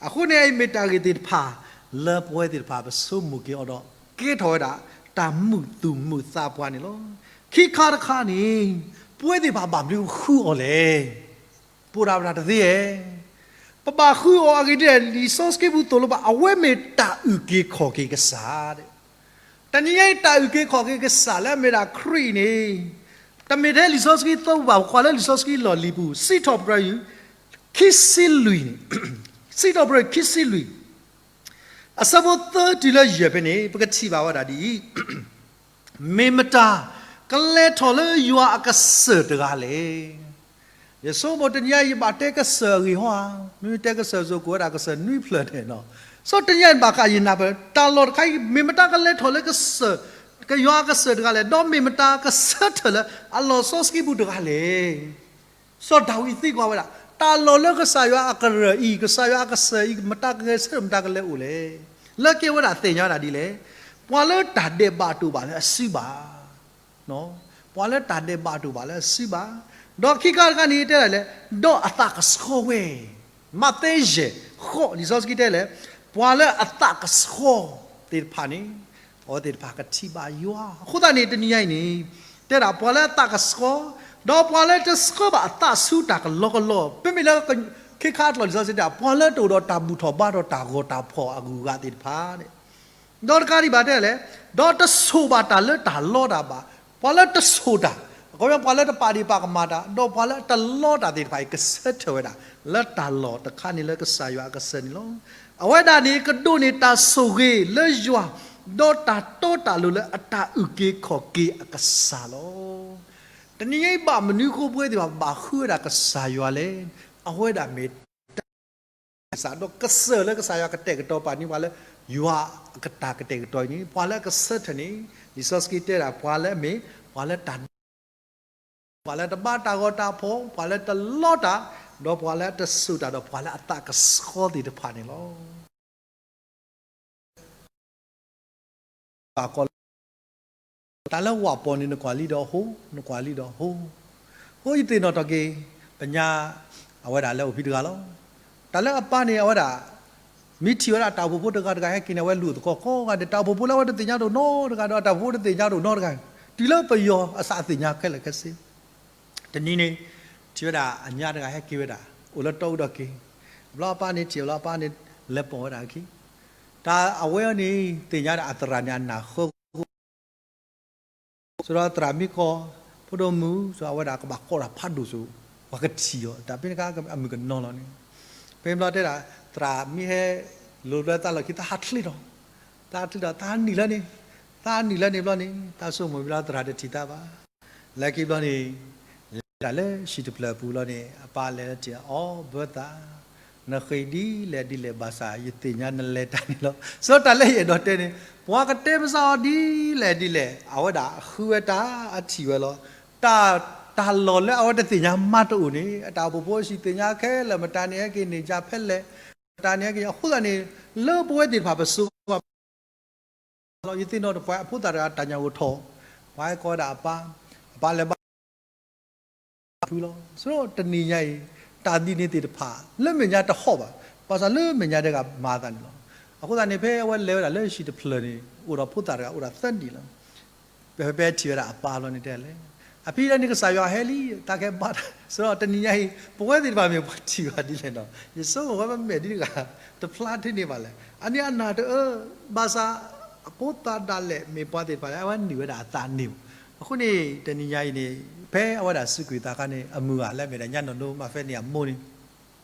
အဃိန့ၣ် အအံၤမ့ၢ်တၢ်ဂ့ၢ်သ့ၣ်တဖၣ် လၢပဝဲသ့ၣ်တဖၣ်ပဆိကမိၣ်က့ၤအီၤဒီး ကဲထီၣ်ဝဲဒၣ် တၢ်မုာ်သူၣ်မုာ်သးပှၤန့ၣ်လီၤ. ခံခါတခါန့ၣ် ပဝဲသ့ၣ်တဖၣ်ဘၣ်မနုၤဃုအီၤလဲၣ်. ပိာ်တၢ်ပတၢ်တသ့ဧါ. ပဘၣ်ဃုအီၤအဂ့ၢ်ဒ်လဲၣ်, လံာ်စီဆှံပူၤသိၣ်လိပှၤ အဝဲမ့ၢ်တၢ်အုၣ်က့ၤခီၣ်က့ၤကစၢ်. တနံၤညါအံၤ တၢ်အုၣ်က့ၤခီၣ်က့ၤကစၢ်လၢအမ့ၢ်ဒၣ်ခရံာ်အံၤန့ၣ် တမ့ၢ်ထဲလံာ်စီဆှံသိပူၤဘၣ်, ပကွၢ်လၢလံာ်စီဆှံလီၢ်လံၤပူၤ စံးထီၣ်ပတြၢၤ ခံဆံလွံၢ်န့ၣ်, စံးထီၣ်ပတြၢၤခံဆံလွံၢ် အဆၢဖိသၢတုၤလၢယဲၢ်ဖဲန့ၣ် ပကထံၣ်ဘၣ်ဝဲဒၣ်ဒ်အံၤ, မ့ၢ်မတၤ ကလဲၤထီၣ်လၢယွၤအကစၢၢ်တဂၤလဲၣ်. ယဆိကမိၣ်တနံၤညါ ယဘၣ်တဲကစၢၢ်အဂ့ၢ်ဟီဧါ, မ့မ့ၢ်တဲကစၢၢ်စိၤ ကိးဝဲဒၣ်ကစၢၢ်နွံဖျၢၣ်န့ၣ်လီၤ. စီၤတနံၤညါဘၣ်ဃးယနၢ်ပၢၢ် တၢ်လီၢ်တခါအံၤ မ့ၢ်မတၤကလဲၤထီၣ်လၢကစၢၢ်, ကယွၤအကစၢၢ်တဂၤလဲၣ်, ဒီးမ့ၢ်မတၤကဆၢထၢၣ်လၢအလီၢ်စီဆှံပူၤတဂၤလဲၣ်. စီၤဒၤဝံးသံကွၢ်ဝဲဒၣ်, တၢ်လီၢ်လၢကစၢ်ယွၤအကရၢၢ်အံၤ, ကစၢ်ယွၤအကစၢၢ်အံၤ မတၤကဂဲၤဆၢထၢၣ် မတၤကလဲၤအိၣ်လဲၣ်. လၢကဲဝဲဒၣ်သ့ၣ်ညါဝဲဒၣ်ဒ်လဲၣ်, ပှၤလၢတၢ်ဒဲးဘးတအိၣ်ဘၣ်လၢအစုဘၣ် ပှၤလၢတၢ်ဒဲးဘးတအိၣ်ဘၣ်လၢအစုဘၣ်. ဒီးခံခါတခါန့ၣ်တဲဒၣ်လဲၣ်, ဒီးအသးကဆှီဝဲ, မးသဲယဲၢ်ဃိး လံာ်စီဆှံတဲလဲၣ်, ပှၤလၢအသးကဆှီသ့ၣ်တဖၣ်န့ၣ် အဝဲသ့ၣ်တဖၣ်ကထံၣ်ဘၣ်ယွၤ. အဃိသတးန့ၣ် တနံၤညါအံၤန့ၣ် တဲဒၣ်ပှၤလၢအသးကဆှီ, ဒီးပှၤလၢတဆှၢဘၣ်အသးဆူတၢ်ကလီကလီ, မ့မ့ၢ်လၢ ခ့ခါအကျိာ်လံာ်စီဆှံတဲ ပှၤလၢတအိၣ်ဒီးတၢ်ဘူၣ်ထီၣ်ဘါထီၣ်တၢ်ဂီၤတၢ်ဖီၣ်အဂုၤအဂၤသ့ၣ်တဖၣ်န့ၣ် ဒီးတကးဒံးဘၣ်တဲလဲၣ်, ဒီးတဆိၣ်ဘၣ်တၢ်လၢတၢ်လီတၢ်ဘၣ်, ပှၤလၢတဆိၣ်တၢ်, အခီပညီပှၤလၢတပာ်ဒ့ၣ်ပာ်ကမၣ်တၢ်, ဒီးပှၤလၢတလီတၢ်သ့ၣ်တဖၣ်အံၤ ကဆၢထၢၣ်ဝဲဒၣ် လၢတၢ်လီၢ်တခါန့ၣ်လၢကစၢ်ယွၤအကစၢၢ်န့ၣ်လီၤ. အဝဲဒၣ်န့ၣ် ကဒိးန့ၢ်တၢ်ဆိၣ်ဂ့ၤလၢယွၤ, ဒီးတၢ်တီတၢ်လိၤလၢအတၢ်အုၣ်က့ၤခီၣ်က့ၤအကစၢ်လီၤ. တနံၤညါအံၤဘၣ်မနုၤအဃိ ပဝဲသ့ၣ်တဖၣ်ဘၣ်ဃုဝဲဒၣ်ကစၢ်ယွၤလဲၣ်. အဝဲဒၣ်မ့ၢ်တၢ် ကစၢ်ဒီးကစၢၢ်လၢကစၢ်ယွၤကတဲာ်ကတီၤပာ်န့ၢ်ပှၤလၢ ယွၤအကတၢ်ကတဲာ်ကတီၤအံၤန့ၣ် ပှၤလၢအကဆၢထၢၣ်န့ၣ် လံာ်စီဆှံတဲဒၣ် ပှၤလၢအမ့ၢ် ပှၤလၢတၢ်ဒဲး ပှၤလၢတဘါတၢ်ဂီၤတၢ်ဖီၣ်, ပှၤလၢတလီတၢ်, ဒီးပှၤလၢတဆိၣ်တၢ်, ဒီးပှၤလၢအသးကဆှီသ့ၣ်တဖၣ်န့ၣ်လီၤ. ဘၣ်ကီလၢ တၢ်လၢဝၣ်ပီၣ်န့ၣ် နကွၢ်လံဒီးဟိ, နကွၢ်လံဒီးဟိ, ဟိယသ့ၣ်နီၣ်ထီၣ်က့ၤ ပညါ အဝဲဒၣ်လၢအိၣ်ဖဲတဂၤလီၤ. တၢ်လၢအပၢ်န့ၣ် အဝဲဒၣ် မ့ၢ်ထံၣ်ဝဲဒၣ်တၢ်အိၣ်ဖှိၣ်ဖိတဂၤတဂၤဟဲက့ၤန့ၣ် အဝဲလူၤသကိးကိးဂၤဒဲး, တၢ်အိၣ်ဖှိၣ်ဖိလၢအဝဲတသ့ၣ်ညါတအိၣ်နီတဂၤဒီး တၢ်အိၣ်ဖှိၣ်ဖိတသ့ၣ်ညါတအိၣ်နီတဂၤ, တုၤလၢပယီၤအသးသ့ၣ်ညါခဲလၢာ်ခဲဆ့ တနံၤန့ၣ် ထံၣ်ဝဲဒၣ်အညါတဂၤဟဲက့ၤဝဲဒၣ် အိၣ်လၢတီအူဒီးက့ၤ, ဘျီအပၢ်န့ၣ် ထံၣ်ဘျီအပၢ်န့ၣ် လဲၤပိာ်ဝဲဒၣ်အခံ, တၢ်အဝဲအံၤန့ၣ် သ့ၣ်ညါဒၣ်အသရၣ်န့ၣ် အနၢ်ဃၢဃိ ဆိဒီးသရၣ်မ့ၢ်ကီၢ် ဖိဒိၣ်မုၣ် ဆိအဝဲဒၣ်ကဘၣ်ကိးတၢ်ဖးဒိၣ်ဆိ, ပှၤကထံၣ်အီၤ တၢ်ဖဲန့ၣ်အခါ အမုၢ်ကနီၤလီၤန့ၣ်, ဖဲန့ၣ်ဘျီတဲဒၣ် သရၣ်မ့ၢ်ဟဲလိၤဘျီသးလီၢ်ခံ သးဟးချ့ထီၣ်, သးဟးချ့ထီၣ် သးနုာ်လၢန့ၣ်, သးနုာ်လၢန့ၣ်ဘျီန့ၣ် သးဆိကမိၣ်ဘျီသရၣ်တထံၣ်သးဘၣ်. လၢခံဘျီန့ၣ် လဲၤဒၣ်လၢဟံၣ်တဖျၢၣ်အပူၤလီၤန့ၣ် အပၢ်လဲၤလၢထံၣ်အီၤ ဘၢသး, နဃ့ဒ်လဲၣ်ဒ်လဲၣ်ဘၣ်ဆၣ် ယသ့ၣ်ညါနလဲၤတၢ်န့ၣ်လီၤ. ဆိုတော့ တၢ်လၢယအဲၣ်ဒိးတဲန့ၣ် ပှၤကတဲပစးအီၤဒ်လဲၣ်ဒ်လဲၣ် အဝဲဒၣ်ဃုဝဲတၢ်အထံၣ်ဝဲလီၤ. တၢ်, တၢ်လီၢ်လၢအဝဲတသ့ၣ်ညါမးတအိၣ်န့ၣ် အတၢ်အိၣ်ဖှိၣ်ဖိဟံၣ်သ့ၣ်ညါခဲလၢာ် မတၤန့ၣ်ဟဲက့ၤန့ၢ်ကၠၢ်ဖဲလဲၣ်, မတၤန့ၣ်ဟဲက့ၤ အဃိသတးန့ၣ် လၢပဝဲသ့ၣ်တဖၣ်ပစိၤ လီၤ ယသ့ၣ်နီၣ်တပှၤ အဖိသၣ်တဂၤတၢ်ညၣ်ဂိၢ်ထီၣ်, ပှၤဟဲကိးဝဲဒၣ်အပၢ်, အပၢ်လဲၤဘါဖုလီၤ. ဆိုတော့ တနံၤညါအံၤ တၢ်ဒ်န့ၣ်သ့ၣ်တဖၣ် လၢမဲာ်ညါတဟီၣ်ဘၣ်. ဘၣ်ဆၣ်လၢမဲာ်ညါတဂၤမၤအသးန့ၣ်လီၤ. အဃိသတးန့ၣ် ဖဲအဝဲလဲၤဝဲဒၣ်လၢဟံၣ်တဖျၢၣ်န့ၣ် အိၣ်ဒီးဖိသၣ်တဂၤအိၣ်ဒၣ်သၢနံၣ်လီၤ. ဖဲဖဲထံၣ်ဝဲဒၣ်အပၢ်လီၤန့ၣ်တဲလဲၣ်, အဖံလၢန့ၣ်ကစၢ်ယွၤဟဲလံ တၢ်ကဲဘၣ်တၢ်, ဆိုတော့ တနံၤညါအံၤ ပဝဲသ့ၣ်တဖၣ်မ့ၢ်ပှၤထံၣ်ဘၣ်ဒ်လဲၣ်ဒီး ယဆိကမိၣ်ဝဲပမဲာ်ဒ်တဂၤ တဖျါထဲန့ၣ်ဘၣ်လဲၣ်. အန့ၣ်အနၢ်တအၢ, ဘၣ်ဆၣ် အဖိသၣ်ဒၣ်လဲာ်မ့ၢ်ပှၤသ့ၣ်တဖၣ်လၢ အဝဲနုာ်ဝဲဒၣ်အသးန့ၣ်မး. အဃိန့ၣ် တနံၤညါအံၤန့ၣ် ဖဲအဝဲဒၣ်စူးကွံာ်သးခါန့ၣ် အမုၢ်ဂၤလၢအမ့ၢ်ဒၣ်ညါနီၢ်ဒိၣ်မး ဖဲန့ၣ်အမိၢ်န့ၣ်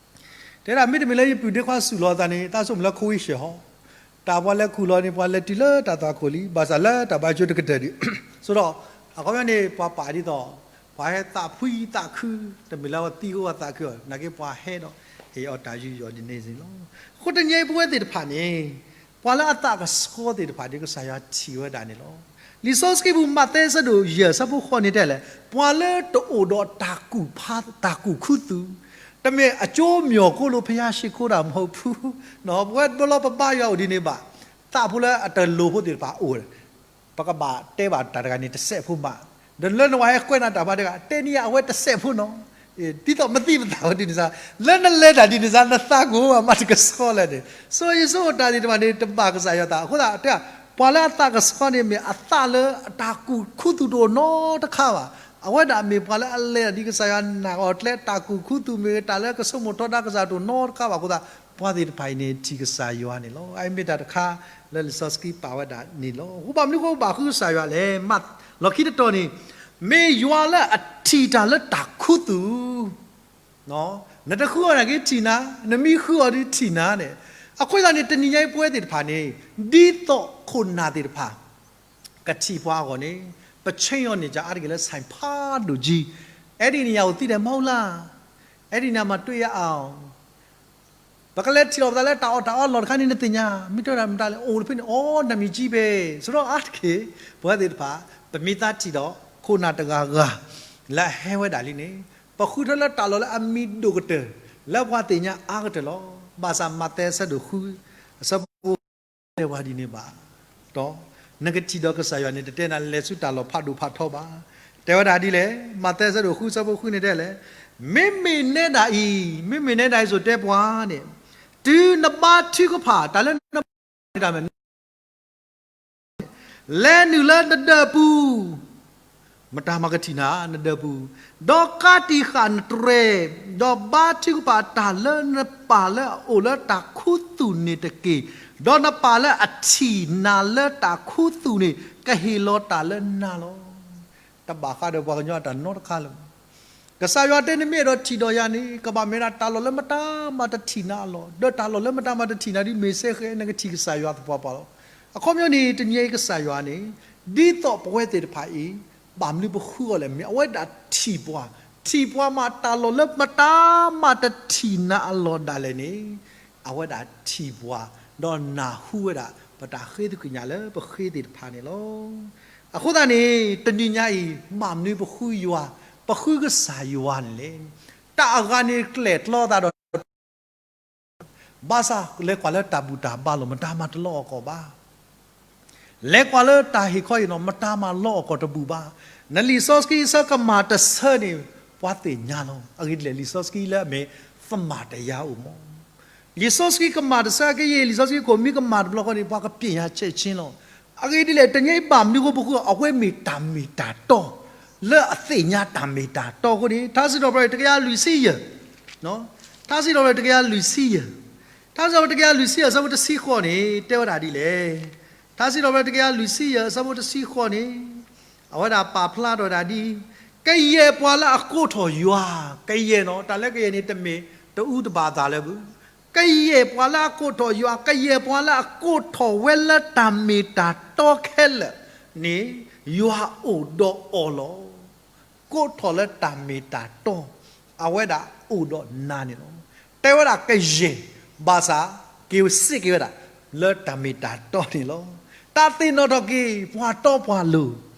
တဲဒၣ် မ့တမ့ၢ်လၢယပုၢ်ဒ့ခွါစူးလီၤအသးန့ၣ် သးဆိကမိၣ်လၢ ခွံဆယ်ဟီ, တၢ်ပှၤလဲၤခူၣ်လီၤန့ၣ် ပှၤလဲၤတုၤလၢတၢ်သွၣ်ခိၣ်လံ ဘၣ်ဆၣ်လၢတၢ်ဘါယွၤကတၢၢ်ဒံး, ဆိုတော့ အခီပညီန့ၣ် ပှၤပာ်ဒ်သိး ပှၤဟဲသးဖှံသးခု, တမ့ၢ်လၢပှၤသံအဃိပှၤသးခုအီၤ နာ်က့ပှၤဟဲဒီး ဟ့ၣ်အီၤတၢ်ယူးယီၣ်ဒ်န့ၣ်စ့ၢ်လီၤ. အဃိတနံၤအံၤပဝဲသ့ၣ်တဖၣ်န့ၣ် ပှၤလၢအသးကဆှီသ့ၣ်တဖၣ်ဒ်ကစၢ်ယွၤထံၣ်ဝဲဒၣ်န့ၣ်လီၤ. လံာ်စီဆှံပူၤ မးသဲအဆၢဒိၣ်ယဲၢ်အဆၢဖိဃိးန့ၣ်တဲလဲၣ်, ပှၤလၢတအိၣ်ဒီးတၢ်ကူၣ်ဖး တၢ်ကူၣ်ခူသူၣ်, တမ့ၢ်အကၠိမျီၢ်ကိလိာ် ဖယါရှ့ခိဒၣ်မဟီၣ်ဖူ ပဝဲတဘျီလီၤပဘါယွၤအိၣ်ဒ်န့ၣ်ဘၣ်, သးဖိလၢအတလိၤဖိသ့ၣ်တဖၣ်အိၣ်, ပကဘၣ်တဲဘၣ်တၢ်တဂၤန့ၣ်တစဲးဖိမး, ဒီးလၢနဝဲဟဲကွဲးနၤတၢ်ဖးတဂၤ တဲန့ၢ်ယၤအဝဲတစဲးဖိနီၤ, ဒ်သိးမသံပသးဝဲဒ်န့ၣ်စါ, လၢနလဲၤတၢ်ဒ်န့ၣ်စါ နသးကအိၣ်ဘၣ်မးတကဆှီလဲၣ်န့ၣ်, ဆိုတော့ ယဆိကမိၣ်တၢ်သ့ၣ်တဖၣ်န့ၣ် တဘၣ်ကစၢ်ယွၤသး, အဃိသတးတဲ ပှၤလၢအသးကဆှီန့ၣ် မ့ၢ်အသးလၢအတၢ်ကူၣ်ခူသူၣ်တအိၣ်နီတခါဘၣ်. အဝဲဒၣ်မ့ၢ်ပှၤလၢအလဲၤဒ်ကစၢ်ယွၤနာ်အီၤကျဲ တၢ်ကူၣ်ခူသူၣ်မ့ၢ်ဂ့ၤ တၢ်လၢကဆိကမိၣ်ထီဒါကစၢ်တအိၣ်နီတခါဘၣ်အဃိသတး ပှၤသ့ၣ်တဖၣ်အံၤန့ၣ် ထံၣ်ကစၢ်ယွၤန့ၣ်လီၤ. အအံၤမ့ၢ်တၢ်တခါလၢလံာ်စီဆှံပာ်ဝဲဒၣ်န့ၣ်လီၤ. အဃိဘၣ်မနုၤအဃိဘၣ်ဃုကစၢ်ယွၤလဲၣ်, မး လီၢ်ခံတတီၤန့ၣ် မ့ၢ်ယွၤလၢအထံၣ်တၢ်လၢတၢ်ခူသူၣ် နတဃုအီၤနာ်က့ထံၣ်နၤ, နမ့ၢ်ဃုအီၤဒီးထံၣ်နၤန့ၣ်, အဃိသတးန့ၣ် တနံၤညါအံၤပဝဲသ့ၣ်တဖၣ်န့ၣ် ဒ်သိးခိၣ်နၢ်သ့ၣ်တဖၣ် ကထံၣ်ပှၤအဂီၢ်န့ၣ် ပဆဲးအီၤန့ၣ် ကအါတက့ၢ်လၢ ဆိုင်ဖးဒိၣ်ကၠံ, အဲဒ်န့ၣ် ယအိၣ်သံဒဲးမဟူလၢ်, အဲဒ်န့ၣ် မၤတွဲယအီၤ ပကလဲၤထံၣ်လီၤပသးလၢတၢ်အီၣ်တၢ်အီလီၢ်တခါန့ၣ် နသ့ၣ်ညါ, မ့ၢ်တဲဒၣ်မတၤလဲၣ် အိၣ်တဖဲန့ၣ် အိၣ်နမံၤကၠံဘဲ, ဆိုတော့ အါတက့ၢ် ပဝဲသ့ၣ်တဖၣ် ပမ့ၢ်သးထံၣ်ဒီး ခိၣ်နၢ်တဂၤဂၤ လၢအဟဲဝဲဒၣ်လံန့ၣ် ပဃုထၢလၢတၢ်လီၢ်လၢအမံၤဒိၣ်ကတၢၢ် လၢပှၤသ့ၣ်ညါအါကတၢၢ်လီၤ. ဘၣ်ဆၣ်မးသဲအဆၢဒိၣ်ဃု အဆၢဖိ တဲပှၤဒ်န့ၣ်ဘၣ်, ဒီး နကထံၣ်ဒီးကစၢ်ယွၤန့ၣ် တတဲနၤလဲၤဆူတၢ်လီၢ်ဖးဒိၣ်ဖးထီဘၣ်. တဲဝဲဒၣ်ဒ်လဲၣ်, မးသဲအဆၢဒိၣ်ဃု အဆၢဖိဃုန့ၣ်တဲလဲၣ်, မ့မ့ၢ်နဲဒၣ်အံၤ, မ့မ့ၢ်နဲဒၣ်အံၤ စိၤတဲပှၤန့ၣ်, တုၤနဘါထုကဖၣ် တၢ်လၢနဘါထုကဖၣ် လဲၤနုာ်လၢနဒၢးပူၤ, မတၤမၤကထံၣ်နၤ နဒၢးပူၤ, ဒီးကးတံာ်ဃာ်နတြဲၤ, ဒီးဘါထုကဖၣ်တၢ်လၢနပၢ်လၢအအိၣ်လၢတၢ်ခူသူၣ်န့ၣ်တက့ၢ်. ဒီးနပၢ်လၢအထံၣ်နၤလၢတၢ်ခူသူၣ်န့ၣ် ကဟ့ၣ်လီၤတၢ်လၢနၤလီၤ. တဘၣ်ဃးဒီးပှၤကညီအတၢ်နီတခါလၢၤ ကစၢ်ယွၤတဲ နမ့ၢ်အဲၣ်ဒိးထံၣ်ဒီးယၤန့ၣ် ကဘၣ်မ့ၢ်ဒၣ်တၢ်လီၢ်လၢမတၤမၤတထံၣ်နၤအလီၢ်, ဒီးတၢ်လီၢ်လၢမတၤမၤတထံၣ်နၤဒ်မ့ၢ်စ့ၢ်ကီး နကထံၣ်ကစၢ်ယွၤသပှၢ်ပှၢ်လီၤ. အခီပညီန့ၣ် တနံၤအံၤကစၢ်ယွၤန့ၣ် ဒ်သိးပဝဲသ့ၣ်တဖၣ်အံၤ ဘၣ်မနုၤပဃုအီၤလဲၣ်, မ့ၢ်အဝဲဒၣ်ထံၣ်ပှၤ, ထံၣ်ပှၤမးတၢ်လီၢ်လၢမတၤမၤတထံၣ်နၤအလီၢ်ဒၣ်လဲာ်န့ၣ် အဝဲဒၣ်ထံၣ်ပှၤ, ဒီးနၢ်ဟူဝဲဒၣ် ပတၢ်ဃ့သကွံာ်ညါလၢပဃ့သ့ၣ်တဖၣ်န့ၣ်လီၤ. အဃိသတးန့ၣ် တနံၤညါအံၤ ဘၣ်မနုၤပဃုယွၤ, ပဃုကစၢ်ယွၤန့ၣ်လဲၣ်. တၢ်အဂၤန့ၣ်ကျဲၣ်ကျီသးဒီး ဘၣ်ဆၣ် လဲၤကွၢ်လၢတၢ်ဘူၣ်တၢ်ဘါလီၤ မတၤမၤတလီအီၣ်ကီၢ်ဘၣ်. လဲၤကွၢ်လၢတၢ်ဟ့ၣ်ခီအံၤလီၤ မတၤမၤလီအီၣ်ကီၢ်တဘူၣ်ဘၣ်. နလံာ်စီဆှံအဆၢကမၣ်တဆၢန့ၣ် ပှၤသ့ၣ်ညါလီၤ. အဂ့ၢ်ဒ်လဲၣ် လံာ်စီဆှံလၢအမ့ၢ်သမၣ်တယါအိၣ်မး လံာ်စီဆှံကမၣ်တဆၢကယဲၢ် လံာ်စီဆှံကိးမံၤကမၣ်တဘျီဃီန့ၣ် ပှၤကပျဲၢ်ယၤဆဲးဆ့လီၤ. အဂ့ၢ်ဒ်လဲၣ် တနံၤအံၤဘၣ်မနုၤအဃိပဃု အဝဲမ့ၢ်တၢ်မ့ၢ်တၢ်တီ လၢအသ့ၣ်ညါတၢ်မ့ၢ်တၢ်တီအဃိန့ၣ် ထါစံးထီၣ်ပတြၢၤတကယၤလွံၢ်ဆံယဲၢ်, ထါစံးထီၣ်ပတြၢၤတကယၤလွံၢ်ဆံယဲၢ်, ထါစံးထီၣ်ပတြၢၤတကယၤလွံၢ်ဆံယဲၢ် အဆၢဖိတဆံဃိးန့ၣ် တဲဝဲဒၣ်ဒ်လဲၣ်. ထါစံးထီၣ်ပတြၢၤတကယၤလွံၢ်ဆံယဲၢ် အဆၢဖိတဆံဃိးန့ၣ် အဝဲဒၣ်ပာ်ဖျါထီၣ်ဝဲဒၣ်ဒ်အံၤ ကယဲၢ်ပှၤလၢအကိးထီၣ်ယွၤ, ကယဲၢ်နီၤ, တၢ်လၢကယဲၢ်န့ၣ် တမ့ၢ်တအူတဘၣ်သးလၢပူၤ, ကယဲၢ်ပှၤလၢအကိးထီၣ်ယွၤ, ကယဲၢ်ပှၤလၢအကိးထီၣ်ဝဲလၢတၢ်မ့ၢ်တၢ်တီခဲလၢာ်န့ၣ် ယွၤအိၣ်ဒီးအီၤလီၤ. ကိးထီၣ်လၢတၢ်မ့ၢ်တၢ်တီ, အဝဲဒၣ်အိၣ်ဒီးနၤန့ၣ်လီၤ. တဲဝဲဒၣ်ကယဲၢ်, ဘၣ်ဆၣ်က့ၤစ့ၢ်က့ၤဝဲဒၣ် လၢတၢ်မ့ၢ်တၢ်တီန့ၣ်လီၤ. တၢ်သ့ၣ်နီၣ်ထီၣ်က့ၤပှၤတီပှၤလိၤ,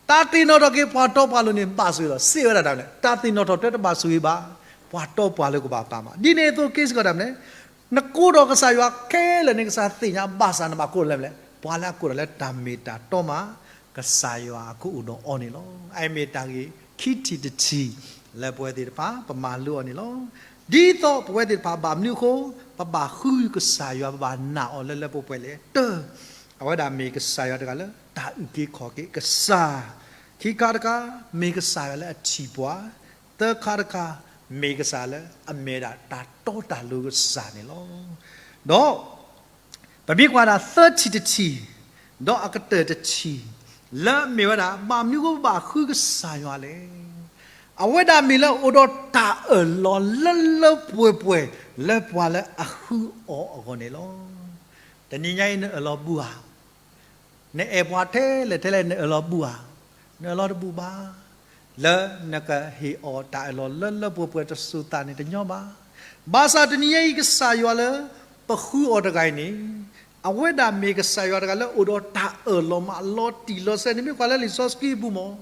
တၢ်သ့ၣ်နီၣ်ထီၣ်က့ၤပှၤတီပှၤလိၤန့ၣ် ဘၣ်ဆိၣ်ဂ့ၤလီၤ. စံးဝဲဒၣ်တၢ်မနုၤလဲၣ်, တၢ်သ့ၣ်နီၣ်ထီၣ်တၢ်တဘၣ်ဆိၣ်ဂ့ၤဘၣ်, ပှၤတီပှၤလိၤကဘၣ်ပာ်မး. ဒ်န့ၣ်အသိးက့ၤစ့ၢ်ကီးတၢ်မနုၤလဲၣ်, နကိးထီၣ်ကစၢ်ယွၤခဲလၢာ်န့ၣ် ကစၢ်သ့ၣ်ညါ, ဘၣ်ဆၣ်နဘၣ်ကိးလၢမနုၤလဲၣ်, ပှၤလၢအကိးထီၣ်လၢတၢ်မ့ၢ်တၢ်တီမး, ကစၢ်ယွၤကအိၣ်ဒီးအီၤန့ၣ်လီၤ. အအံၤမ့ၢ်တၢ်ဂ့ၢ်ခံထံၣ်တထံၣ် လၢပဝဲသ့ၣ်တဖၣ် ပမၤလိအီၤန့ၣ်လီၤ. ဒ်သိးပဝဲသ့ၣ်တဖၣ်ဘၣ်မနုၤအဃိ ပဘၣ်ဃုကစၢ်ယွၤ ပဘၣ်နာ်အီၤလၢလၢပှဲၤပှဲၤလဲၣ်. တၢ, အဝဲဒၣ်မ့ၢ်ကစၢ်ယွၤတဂၤလၢတၢ်အုၣ်က့ၤခီၣ်က့ၤကစၢ်, ခံခါတခါ, မ့ၢ်ကစၢ်ယွၤလၢအထံၣ်ပှၤ, သၢခါတခါ, မ့ၢ်ကစၢ်လၢအမ့ၢ်ဒၣ်တၢ်တီတၢ်လိၤကစၢ်န့ၣ်လီၤ. ဒီး ပမ့ၢ်ကွၢ်ဒၣ်သၢထံၣ်တထံၣ်, ဒီးအကတၢၢ်တထံၣ်, လၢအမ့ၢ်ဝဲဒၣ် ဘၣ်မနုၤအဃိပဘၣ်ဃုကစၢ်ယွၤလဲၣ်. အဝဲဒၣ်မ့ၢ်လၢအိၣ်ဒီးတၢ်အၢၣ်လီၤလၢလၢပှဲၤပှဲၤ လၢပှၤလၢအဃုအီၤအဂီၢ်န့ၣ်လီၤ. တနံၤညါအံၤနအၢၣ်လီၤဘူးဧါ, နအဲၣ်ပှၤထဲလဲၣ်ထဲလဲၣ် နအၢၣ်လီၤဘူးဧါ, နအၢၣ်လီၤတဘူးဘၣ်. လၢနကဟ့ၣ်အီၤတၢ်အၢၣ်လီၤလၢလၢပှဲၤပှဲၤတစိၤသးန့ၣ်တညီဘၣ်. ဘၣ်ဆၣ်တနံၤညါအံၤကစၢ်ယွၤလၢ ပဃုအီၤတဂၤအံၤန့ၣ်, အဝဲဒၣ်မ့ၢ်ကစၢ်ယွၤတဂၤလၢအိၣ်ဒီးတၢ်အၢၣ်လီၤမးလီၤတံၢ်လီၤဆဲးန့ၣ် မ့ၢ်ကွၢ်လၢလံာ်စီဆှံအပူၤမး,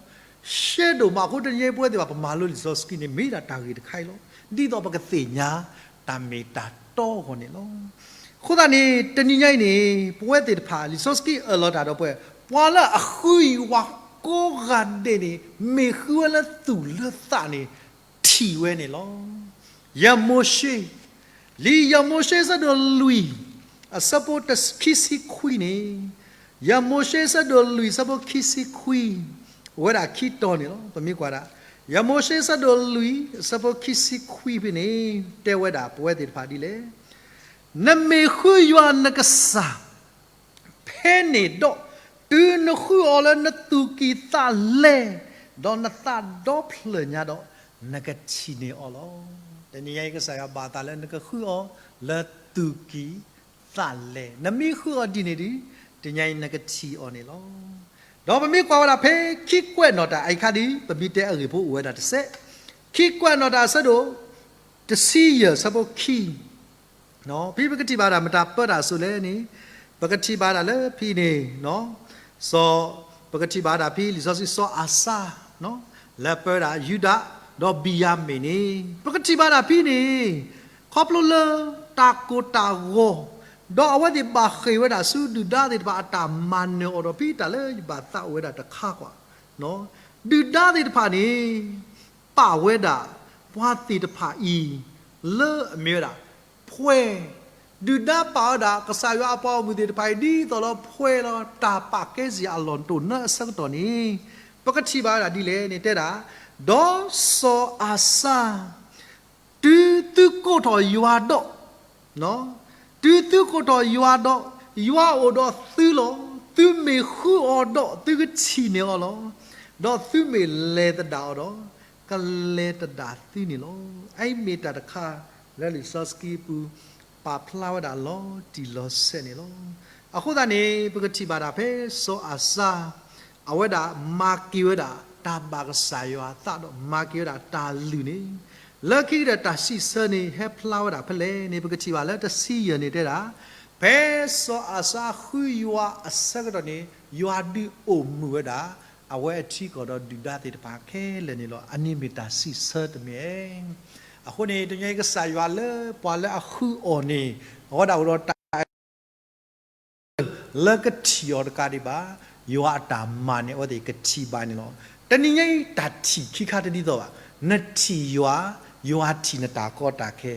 ရှဲဒိၣ်မးအဃိ တနံၤညါအံၤပဝဲသ့ၣ်တဖၣ် ပမၤလိလံာ်စီဆှံန့ၣ် မ့ၢ်ဒၣ်တၢ်ဂ့ၢ်တခါအံၤလီၤ. ဒ်သိးပကသ့ၣ်ညါ တၢ်မ့ၢ်တၢ်တီအဂီၢ်န့ၣ်လီၤ. အဃိသတးန့ၣ် တနံၤညါအံၤန့ၣ် ပဝဲသ့ၣ်တဖၣ် လံာ်စီဆှံအၢၣ်လီၤတၢ်ဒီးပှၤ, ပှၤလၢအဃုယွၤကိးဂၤဒဲးန့ၣ် မ့ၢ်ဃုဝဲလၢသူၣ်လၢသးန့ၣ် ထံၣ်ဝဲန့ၣ်လီၤ. ယမိၤၡ့, လံာ်ယမိၤၡ့အဆၢဒိၣ်လွံၢ် အဆၢဖိခံဆံခွံန့ၣ်, ယမိၤၡ့အဆၢဒိၣ်လွံၢ်အဆၢဖိခံဆံခွံ, အိၣ်ဝဲဒၣ်ခံတီၤန့ၣ်လီၤ. ပမ့ၢ်ကွၢ်ဒၣ် ယမိၤၡ့အဆၢဒိၣ်လွံၢ်အဆၢဖိခံဆံခွံဖဲန့ၣ် တဲဝဲဒၣ်ပဝဲသ့ၣ်တဖၣ်ဒ်လဲၣ်. နမ့ၢ်ဃုယွၤနကစၢ် ဖဲန့ၣ်ဒီး တုၤနဃုအီၤလၢနသူၣ်ကံၢ်သးလဲ, ဒီးနသးဒီဖျၢၣ်ညါဒီး နကထံၣ်န့ၢ်အီၤလီၤ. တနံၤညါအံၤကစၢ်ယွၤဘၣ်သးလၢနကဃုအီၤလၢသူၣ်ကံၢ်သးလဲ, နမ့ၢ်ဃုအီၤဒ်န့ၣ်ဒီး တနံၤညါအံၤနကထံၣ်အီၤန့ၣ်လီၤ. ဒီးပမ့ၢ်ကွၢ်ဝဲဒၣ်ဖဲခံကွဲးနီၣ်တၢ်အံၤအခါဒီး ပမ့ၢ်တဲအဂ့ၢ်ဖိအိၣ်ဝဲဒၣ်တစဲး, ခံကွဲးနီၣ်တၢ်အဆၢဒိၣ် တဆံယဲၢ်အဆၢဖိခံ ဖဲပကထံၣ်ဘၣ်ဒၣ်မတၤပၢတၢ်အစိၤလဲၣ်န့ၣ်, ပကထံၣ်ဘၣ်ဒၣ်လၢဖဲန့ၣ်, စီၤ, ပကထံၣ်ဘၣ်ဒၣ်ဖဲလံာ်စီဆှံစီၤအၤစါ, လၢပၢဒၣ်ယူဒၤ, ဒီးဘံၣ်ယၤမ့ၣ်န့ၣ်, ပကထံၣ်ဘၣ်ဒၣ်ဖဲန့ၣ်, ခီဖျိလၢတၢ်ကိၢ်တၢ်ဂီၤ, ဒီးအဝဲသ့ၣ်ဘၣ်ဃ့ၢ်ဝဲဒၣ်ဆူဒုၣ်ဒါသ့ၣ်တဖၣ်အတၢ်မၤနၢၤအီၤဒီး ဖဲတၢ်လၢယဘၣ်သးအိၣ်ဝဲဒၣ်တခါကွၢ်, ဒုၣ်ဒါသ့ၣ်တဖၣ်န့ၣ် ပာ်ဝဲဒၣ်ပှၤသ့ၣ်တဖၣ်အံၤ လၢအမ့ၢ်ဝဲဒၣ် ဖှဲ, ဒုၣ်ဒါပာ်ဝဲဒၣ်ကစၢ်ယွၤအပှၤဂီၢ်မုၢ်သ့ၣ်တဖၣ်အံၤ ဒ်သိးလၢဖှဲလီၤ. တၢ်ပာ်ကဲစ့ၢ်အလီၢ်တိၢ်နီၢ်အဆၢကတီၢ်န့ၣ် ပကထံၣ်ဘၣ်ဝဲဒၣ်ဒ်လဲၣ်န့ၣ် တဲဒၣ်, ဒီးစီၤအၤစါ တုၤသုကိးထီၣ်ယွၤဒီး, တုၤသုကိးထီၣ်ယွၤဒီး, ယွၤအိၣ်ဒီးသုလီၤ. သုမ့ၢ်ဃုအီၤဒီး သုကထံၣ်န့ၢ်အီၤလီၤ. ဒီးသုမ့ၢ်လဲၤသဒၣ်အီၤဒီး ကလဲၤသဒၣ်သုန့ၣ်လီၤ. အအံၤမ့ၢ်တၢ်တခါလၢလံာ်စီဆှံအပူၤ ပာ်ဖျါဝဲဒၣ်လီၤတံၢ်လီၤဆဲးန့ၣ်လီၤ. အဃိသတးန့ၣ် ပကထံၣ်ဘၣ်ဒၣ်ဖဲစီၤအၤစါ အဝဲဒၣ်မၤက့ၤဝဲဒၣ်တၢ်ဘၣ်ကစၢ်ယွၤအသးဒီး မၤက့ၤဝဲဒၣ်တၢ်လုၢ်န့ၣ်, လၢခံကတၢၢ်တၢ်စံးဆၢန့ၣ် ဟဲဖျါဝဲဒၣ်ဖဲလဲၣ်န့ၣ် ပကထံၣ်ဘၣ်လၢတဆံယဲၢ်န့ၣ်တဲဒၣ်, ဖဲစီၤအၤစါဃုယွၤအဆၢကတီၢ်န့ၣ် ယွၤဒုးအိၣ်မုာ်ဝဲဒၣ် အဝဲအထံကီၢ်ဒီးဒုၣ်ဒါသ့ၣ်တဖၣ်ခဲလၢာ်န့ၣ်လီၤ. အန့ၣ်မ့ၢ်တၢ်စံးဆၢတမံၤ. အဃိန့ၣ် တနံၤညါအံၤကစၢ်ယွၤလၢပှၤလၢအဃုအီၤန့ၣ် အဝဲဒၣ်အိၣ်ဒီးတၢ် လၢကထံၣ်အီၤတကးဒံးဘၣ်, ယွၤအတၢ်မၤန့ၣ် အဝဲသ့ၣ်ကထံၣ်ဘၣ်န့ၣ်လီၤ. တနံၤညါအံၤတၢ်ထံၣ်ခံခါတဒ်သိးဘၣ်. နထံၣ်ယွၤ, ယွၤထံၣ်နတၢ်ကီတၢ်ခဲ,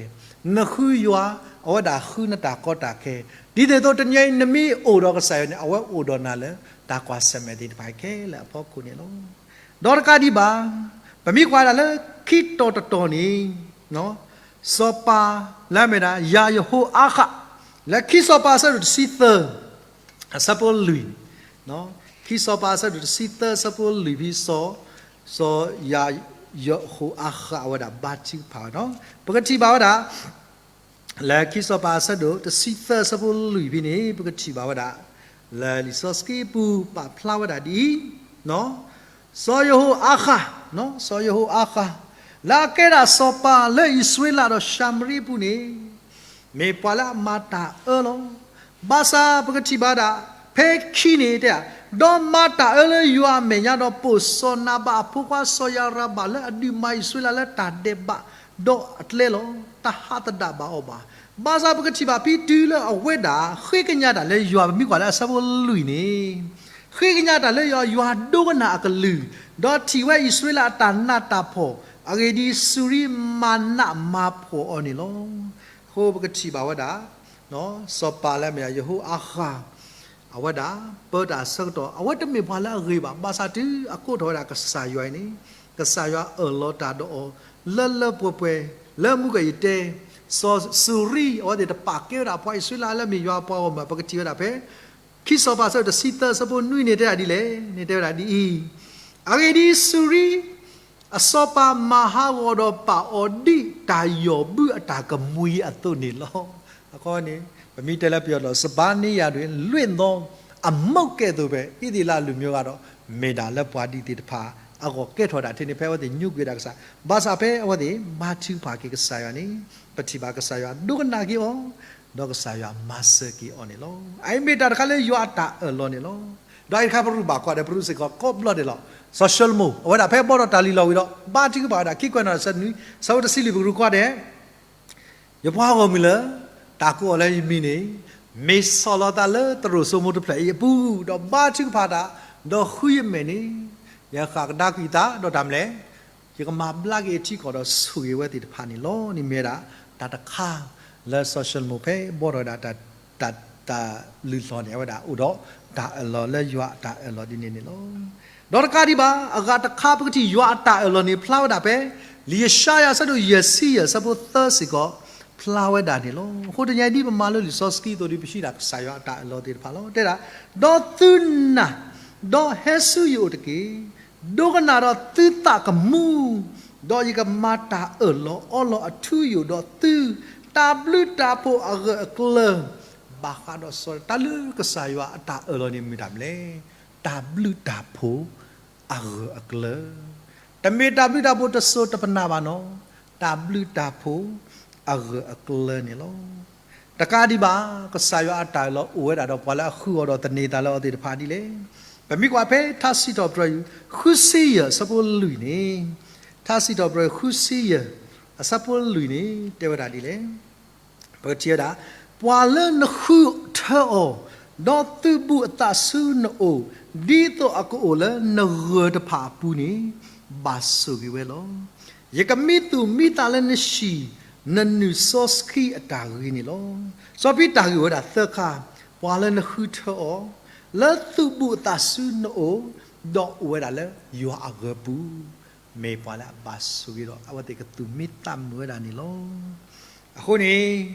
နဃုယွၤ, အဝဲဒၣ်ဃုနတၢ်ကီတၢ်ခဲ. ဒ်န့ၣ်အသိးတနံၤညါအံၤ နမ့ၢ်အိၣ်ဒီးကစၢ်ယွၤန့ၣ် အဝဲအိၣ်ဒီးနၤလၢတၢ်ကွၢ်ဆၢၣ်မဲာ်သ့ၣ်တဖၣ်ခဲလၢာ်အဖီခိၣ်န့ၣ်လီၤ. ဒီးတကးဒံးဘၣ်, ပမ့ၢ်ကွၢ်ဒၣ်လၢခံတီၤတတီၤန့ၣ် စီၤပၤ လၢအမ့ၢ်ဒၣ် ယၤယဟိၤအၤဃး, လၢခံစီၤပၤအဆၢဒိၣ်တဆံသၢ အဆၢဖိလွံၢ်, ခံစီၤပၤအဆၢဒိၣ်တဆံသၢ အဆၢဖိလွံၢ်ဖဲစီၤ စီၤယဟိၤအၤဃးအဝဲဒၣ်ဘါထုကဖၣ်ဝဲနီၤ. ပကထံၣ်ဘၣ်ဝဲဒၣ် လၢခံစီၤပၤအဆၢဒိၣ်တဆံသၢအဆၢဖိလွံၢ်ဖဲန့ၣ် ပကထံၣ်ဘၣ်ဝဲဒၣ် လၢလံာ်စီဆှံပူၤပာ်ဖျါဝဲဒၣ်ဒ်အံၤ, စီၤယဟိၤအၤဃး, စီၤယဟိၤအၤဃး လၢအကဲဒၣ်စီၤပၤလၢအံၣ်စရ့လးဒီးၡၤမရံအပူၤန့ၣ် မ့ၢ်ပှၤလၢအမၤတၢ်အၢလီၤ. ဘၣ်ဆၣ်ပကထံၣ်ဘၣ်ဒၣ် ဖဲခံန့ၣ်တဲ ဒီးမၤတၢ်အၢလၢယွၤအမဲာ်ညါဒီးပိာ်စီၤနၤဘၤအဖိခွါစီၤယၤရၤဘၣ်လၢအဒုးမၤအံၣ်စရ့လးလၢတၢ်ဒဲးဘးဒီးအကျဲလီၤ. တဟးသဒၣ်ဘၣ်အီၤဘၣ်. ဘၣ်ဆၣ်ပကထံၣ်ဘၣ်ဖဲတုၤလၢအဝဲဒၣ် ဃ့ကညးတၢ်လၢယွၤ ပမ့ၢ်ကွၢ်လၢအဆၢဖိလွံၢ်န့ၣ် ဃ့ကညးတၢ်လၢယွၤ ယွၤဒိကနၣ်အကလုၢ်, ဒီးထံၣ်ဝဲအံၣ်စရ့လးအတၢ်နးတၢ်ဖှီၣ်, အဂ့ၢ်ဒ်အံၤစူၤရံမၤနးမၤဖှီၣ်အီၤန့ၣ်လီၤ. အဃိပကထံၣ်ဘၣ်ဝဲဒၣ် စီၤပၤလၢအမ့ၢ်ယဟိၤအၤဃး အဝဲဒၣ် ပၢတၢ်အဆၢကတီၢ် အဝဲတမ့ၢ်ပှၤလၢအဂ့ၤဘၣ်. ဘၣ်ဆၣ်တုၤအကိးထီၣ်ဝဲဒၣ်ကစၢ်ယွၤအံၤန့ၣ် ကစၢ်ယွၤအၢၣ်လီၤတၢ်ဒီးအီၤ လၢလၢပှဲၤပှဲၤ လၢမူကယတဲ စီၤစူၤရံ အဝဲသ့ၣ်တပာ်ကဲဝဲဒၣ်ပှၤအံၣ်စရ့လးလၢအမ့ၢ်ယွၤအပှၤဂီၢ်မုၢ် ပကထံၣ်ဝဲဒၣ်ဖဲ ခံစီၤပၤအဆၢဒိၣ်တဆံသၢအဆၢဖိနွံန့ၣ်တဲဒၣ်ဒ်လဲၣ်န့ၣ် တဲဝဲဒၣ်ဒ်အံၤ, အဂ့ၢ်ဒ်အံၤစူၤရံ အစီၤပၤမၤဟးဂီၤဒီးပာ်အီၤဒ်တၢ်ယီၢ်ဘုအတၢ်ကမှံၤအသိးန့ၣ်လီၤ. အဃိန့ၣ် ပမ့ၢ်တဲလၢပယီၤဒီး စပါးနံယၤတွင် လွင့်သော အမုတ်ကဲ့သို့ပဲ အံသ့လးအလုၢ်မၢဂၤဒီးမ့ၢ်ဒၣ်လၢပှၤဒ်သ့ၣ်တဖၣ်အဂီၢ်ကဲထီၣ်ဒၣ်ထဲန့ၣ် ဖဲအဝဲသ့ၣ်ညိကွံာ်ဝဲဒၣ်ကစၢ် ဘၣ်ဆၣ်ဖဲအဝဲသ့ၣ်ဘါထုကဖၣ်က့ၤကစၢ်ယွၤန့ၣ် ပထံၣ်ဘၣ်ကစၢ်ယွၤဒိကနၣ်က့ၤအီၤ ဒီးကစၢ်ယွၤမၤစၢၤက့ၤအီၤန့ၣ်လီၤ. အအံၤမ့ၢ်တၢ်တခါလၢယွၤအတၢ်အၢၣ်လီၤန့ၣ်လီၤ. ဒီးအံၤတခါပရူၢ်ဘၣ်ကွၢ်ဒီး ပရူၢ်စ့ၢ်ကီးကိးဘျီဒဲးလီၤ. စီၤၡလိၤမိၣ် အဝဲဒၣ်ဖဲဘီထီၣ်တၢ်လုၢ်လီၢ်ဝံၤဒီး ဘါထုကဖၣ်ဝဲဒၣ် ခံကွဲးနီၣ်တဆၢနွံ ဆၢဖိတဆံလွံၢ် ပကရူၢ်ကွၢ်ဒဲး ယပှၤဂီၢ်မုၢ်လၢ တၢ်ကိးအီၤလၢယမံၤန့ၣ် မ့ၢ်ဆီၣ်လီၤသးလၢသရိာ်စိမိတဖျၢၣ်အံၤအပူၤ ဒီးဘါထုကဖၣ်တၢ် ဒီးဃုယမဲာ်န့ၣ် ယဃၣ်ကဒါကွံာ်သးဒီးတၢ်မနုၤလဲၣ် ယကမၤဘျါက့ၤအထံကီၢ်ဒီးဆိၣ်ဂ့ၤဝဲသ့ၣ်တဖၣ်န့ၣ်လီၤ. န့ၣ်မ့ၢ်ဝဲဒၣ် တၢ်တခါလၢစီၤၡလိၤမိၣ်ဖဲဘီထီၣ်ဝဲဒၣ် တၢ်လုၢ်လီၢ်န့ၣ် အဝဲဒၣ်အိၣ်ဒီးတၢ်အၢၣ်လီၤလၢယွၤအတၢ်အၢၣ်လီၤဒ်န့ၣ်န့ၣ်လီၤ. ဒီးတကးဒံးဘၣ် အဂၤတခါပကထံၣ်ယွၤအတၢ်အၢၣ်လီၤန့ၣ် ဖျါဝဲဒၣ်ဖဲ လံာ်ယၡါယၤအဆၢဒိၣ်ယဲၢ်ဆံယဲၢ် အဆၢဖိသၢစ့ၢ်ကီး ဖျါဝဲဒၣ်န့ၣ်လီၤ. အဃိတနံၤအံၤဒ်ပမၤလိလံာ်စီဆှံအသိးဒီး ပထံၣ်ဒၣ်ကစၢ်ယွၤအတၢ်အၢၣ်လီၤသ့ၣ်တဖၣ်လီၤ. တဲဒၣ် ဒီးသုနာ် ဒီးဟဲဆူယအိၣ်တက့ၢ်. ဒိကနၣ်ဒီးသုသးကမူ ဒီးယကမၤတၢ်အၢၣ်လီၤအီလီၤအထူအယိာ်ဒီးသု တၢ်ဘျုးတၢ်ဖှိၣ်အဂၢၢ်အကျၢၤ ဘၣ်ဃးဒီးစီၤ တၢ်လၢကစၢ်ယွၤအတၢ်အၢၣ်လီၤန့ၣ်မ့ၢ်တၢ်မနုၤလဲၣ်, တၢ်ဘျုးတၢ်ဖှိၣ်အဂၢၢ်အကျၢၤ, တမ့ၢ်တၢ်ဘျုးတၢ်ဖှိၣ်တစိၤတပနၢ်ဘၣ်နီၤ, တၢ်ဘျုးတၢ်ဖှိၣ်အဂၢၢ်အကျၢၤန့ၣ်လီၤ. တကးဒံးဘၣ် ကစၢ်ယွၤအတၢ်အၢၣ်လီၤအိၣ်ဝဲဒၣ်ဒီးပှၤလၢအဃုအီၤဒီးသန့ၤသးလၢအီၤသ့ၣ်တဖၣ်ဒ်လဲၣ်. ပမ့ၢ်ကွၢ်ဖဲထါစံးထီၣ်ပတြၢၤ ဃုဆံယဲၢ်အဆၢဖိလွံၢ်န့ၣ်, ထါစံးထီၣ်ပတြၢၤ ဃုဆံယဲၢ် အဆၢဖိလွံၢ်န့ၣ် တဲဝဲဒၣ်ဒ်လဲၣ်. ပကထံၣ်ဝဲဒၣ်, ပှၤလၢနဃုထၢအီၤ, ဒီးသုးဘူးအသးဆူနအိၣ်, ဒ်သိးအကအိၣ်လၢနဂၢၢ်တဖၣ်အပူၤန့ၣ်, ဘၣ်ဆိၣ်ဂ့ၤဝဲလီၤ. ယကမံသူၣ်မံသးလၢနဟံၣ်, နနုာ်စီဆှံအတၢ်ဂ့ၤန့ၣ်လီၤ. စီၤပံတၢ်ဂ့ၢ်ဝဲဒၣ်သၢခါ, ပှၤလၢနဃုထၢအီၤ, လၢသုးဘူးအသးဆူနအိၣ်, ဒီးအိၣ်ဝဲဒၣ်လၢယွၤအဂၢၤပူၤ မ့ၢ်ပှၤလၢအဘၣ်ဆိၣ်ဂ့ၤဒီး အဝဲသ့ၣ်ကသူၣ်မံသးမုာ်ဝဲဒၣ်န့ၣ်လီၤ. အဃိန့ၣ်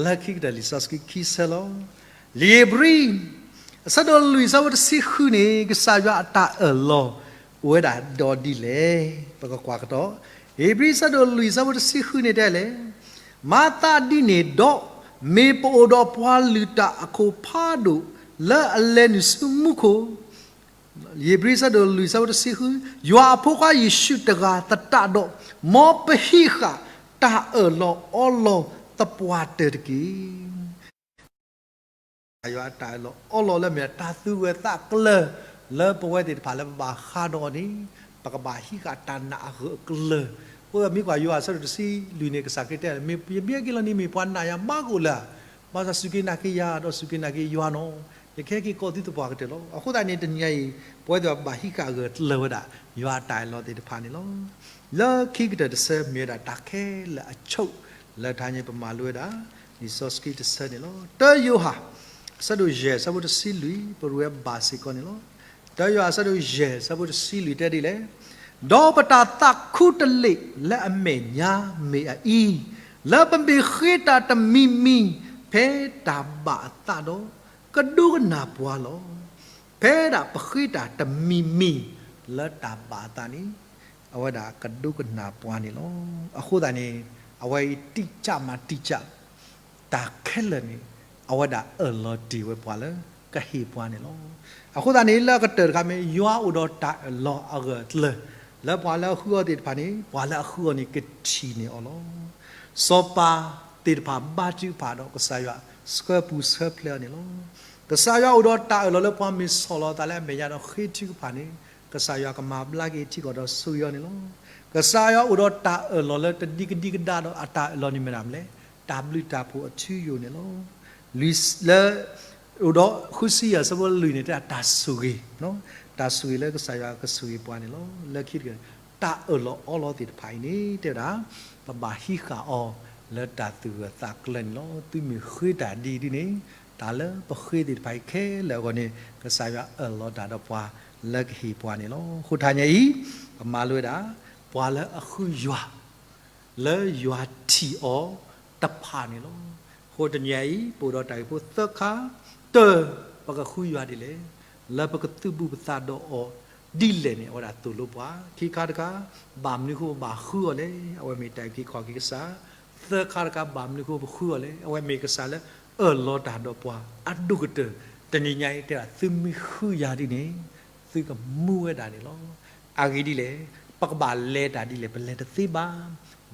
လၢခံကတၢၢ်လံာ်စီဆှံခံဆၢလီၤ. လံာ်ဧ့ၤဘြံၤ အဆၢဒိၣ်လွံၢ်အဆၢဖိတဆံဃုန့ၣ် ကစၢ်ယွၤအတၢ်အၢၣ်လီၤအိၣ်ဝဲဒၣ်ဒီးဒ်လဲၣ်. ပကကွၢ်ကဒီး, ဧ့ၤဘြံၤအဆၢဒိၣ်လွံၢ်အဆၢဖိတဆံဃုန့ၣ်တဲလဲၣ်, မၤသးဒ်န့ၣ်ဒီး, မ့ၢ်ပအိၣ်ဒီးပှၤလုၢ်တၢ်အခိၣ်ဖးဒိၣ် လၢအလဲၤနုာ်ဆူမူခိၣ် ဧ့ၤဘြံၤအဆၢဒိၣ်လွံၢ်အဆၢဖိတဆံဃု, ယွၤအဖိခွါယ့ၣ်ၡူးတဂၤသတးဒီး, မ်ပဟံးဃာ်တၢ်အၢၣ်လီၤအီလီၤသပှၢ်တၢၢ်တက့ၢ်. ယွၤအတၢ်အၢၣ်လီၤအီလီၤလၢမ့ၢ်တၢ်သူၣ်ဂၢၢ်သးကျၢၤ လၢပဝဲသ့ၣ်တဖၣ်လၢပဘၣ်ဃးဒီးအီၤန့ၣ် ပကဘၣ်ဟံးဃာ်တၢ်နာ်အဂၢၢ်အကျၢၤ. အဃိမ့ၢ်ကွၢ်ယိၤဟၣ်အဆၢဒိၣ်တဆံလွံၢ်န့ၣ် ကစၢ်ခရံာ်တဲလၢ မ့ၢ်ယမ့ၢ်ဟဲက့ၤလီၤန့ၣ် မ့ၢ်ပှၤနာ်ယၤမးကအိၣ်လၢၤ ဘၣ်ဆၣ်စူၢ်က့ၤနာ်က့ၤယၤ ဒီးစူၢ်က့ၤနာ်က့ၤယွၤနီၤ, ယကဟဲက့ၤကိးသုသပှၢ်ကတၢၢ်လီၤ. အဃိသတးန့ၣ် တနံၤအံၤ ပဝဲသ့ၣ်ဘၣ်ဟံးဃာ်အဂၢၢ်ကျၢၤဝဲဒၣ် ယွၤအတၢ်အၢၣ်လီၤသ့ၣ်တဖၣ်န့ၣ်လီၤ. လၢခံကတၢၢ်တဆၢမ့ၢ်ဝဲဒၣ်တၢ်ခဲလၢာ်အဆိး လၢတဟါညါပမၤလိဝဲဒၣ် လံာ်စီဆှံတဆၢန့ၣ်လီၤ. တၢယိၤဟၣ် အဆၢဒိၣ်ယဲၢ်အဆၢဖိတဆံလွံၢ် ပရူးဝဲဘၣ်စ့ၢ်ကီးန့ၣ်လီၤ. တၢယိၤဟၣ်အဆၢဒိၣ်ယဲၢ်အဆၢဖိတဆံလွံၢ်တဲဒ်လဲၣ်, ဒီးပတၢ်သးခူတလ့ၢ်လၢအမဲာ်ညါမ့ၢ်အအံၤ, လၢပမ့ၢ်ဃ့တၢ်တမံၤမံၤ ဖဲတၢ်ဘၣ်အသးဒီး ကဒိကနၣ်ပှၤလီၤ. ဖဲဒၣ်ပဃ့တၢ်တမံၤမံၤ လၢတၢ်ဘၣ်အသးန့ၣ် အဝဲဒၣ်ကဒိကနၣ်ပှၤန့ၣ်လီၤ. အဃိသတးန့ၣ် အဝဲအံၤတိၢ်ကၢ်မၤတိၢ်ကၢ် တၢ်ခဲလၢာ်န့ၣ် အဝဲဒၣ်အၢၣ်လီၤတ့ၢ်ဝဲပှၤလၢကဟ့ၣ်ပှၤန့ၣ်လီၤ. အဃိသတးန့ၣ် လၢအကတၢၢ်တခါမ့ၢ် ယွၤအိၣ်ဒီးတၢ်အၢၣ်လီၤအဂၢၢ်အကျၢၤ လၢပှၤလၢအဃုအီၤသ့ၣ်တဖၣ်န့ၣ် ပှၤလၢအဃုအီၤန့ၣ်ကထံၣ်န့ၢ်အီၤလီၤ. စီၤပၤသ့ၣ်တဖၣ်ဘါထုကဖၣ်ဒီးကစၢ်ယွၤ ဆှၢပူၤဆှၢဖျဲးအီၤန့ၣ်လီၤ. ကစၢ်ယွၤအိၣ်ဒီးတၢ်အၢၣ်လီၤလၢပှၤမ့ၢ်ဆီၣ်လီၤအသးလၢအမဲာ်ညါဒီးဃ့ထုကဖၣ်န့ၣ် ကစၢ်ယွၤကမၤဘျါက့ၤထံကီၢ်ဒီးဆိၣ်ဂ့ၤအီၤန့ၣ်လီၤ. ကစၢ်ယွၤအိၣ်ဒီးတၢ်အၢၣ်လီၤလၢတဒံကဒံကဒါဒီးအတၢ်အၢၣ်လီၤန့ၣ်မ့ၢ်ဒၣ်မနုၤလဲၣ်, တၢ်ဘျုးတၢ်ဖှိၣ်အထူအယိာ်န့ၣ်လီၤ. လၢ အိၣ်ဒီးဃုဆံယဲၢ်ဆၢဖိလွံၢ်န့ၣ် တဲဒၣ်တၢ်ဆိၣ်ဂ့ၤ, တၢ်ဆိၣ်ဂ့ၤလၢကစၢ်ယွၤကဆိၣ်ဂ့ၤပှၤန့ၣ်လီၤ. လၢခံတဂၤ တၢ်အၢၣ်လီၤအီလီၤသ့ၣ်တဖၣ်အံၤန့ၣ် တဲဝဲဒၣ် ပဘၣ်ဟံးဃာ်အီၤလၢတၢ်သူၣ်ဂၢၢ်သးကျၢၤန့ၣ်လီၤ. သုမ့ၢ်ဃ့တၢ်ဒ်အံၤဒ်န့ၣ် တၢ်လၢပဃ့သ့ၣ်တဖၣ်အံၤခဲလၢာ်အဂီၢ်န့ၣ် ကစၢ်ယွၤအၢၣ်လီၤတၢ်ဒီးပှၤလၢကဟ့ၣ်ပှၤန့ၣ်လီၤ. အဃိတနံၤအံၤ ပမၤလိဝဲဒၣ် ပှၤလၢအဃုယွၤ လၢယွၤထံၣ်အီၤတဖၣ်န့ၣ်လီၤ. အဃိတနံၤအံၤ ပအိၣ်ဒီးတၢ်ဂ့ၢ်ဖိသၢခါ, တၢ, ပကဃုယွၤဒ်လဲၣ်, လၢပကသုးဘူးပသးဒီးအီၤဒ်လဲၣ်န့ၣ် အဝဲဒၣ်သိၣ်လိပှၤ. ခံခါတခါ ဘၣ်မနုၤအဃိပဘၣ်ဃုအီၤလဲၣ်, အဝဲမ့ၢ်တၢ်အုၣ်က့ၤခီၣ်က့ၤကစၢ်. သၢခါတခါ ဘၣ်မနုၤအဃိပဃုအီၤလဲၣ်, အဝဲမ့ၢ်ကစၢ်လၢအၢၣ်လီၤတၢ်ဒီးပှၤအဒိၣ်ကတၢၢ်. တနံၤညါအံၤတဲဒၣ် သုမ့ၢ်ဃုယၤဒ်န့ၣ် သုကမူဝဲဒၣ်န့ၣ်လီၤ. အဂ့ၢ်ဒ်လဲၣ်, ပကဘၣ်လဲၤတၢ်ဒ်လဲၣ် ပလဲၤတသ့ဘၣ်.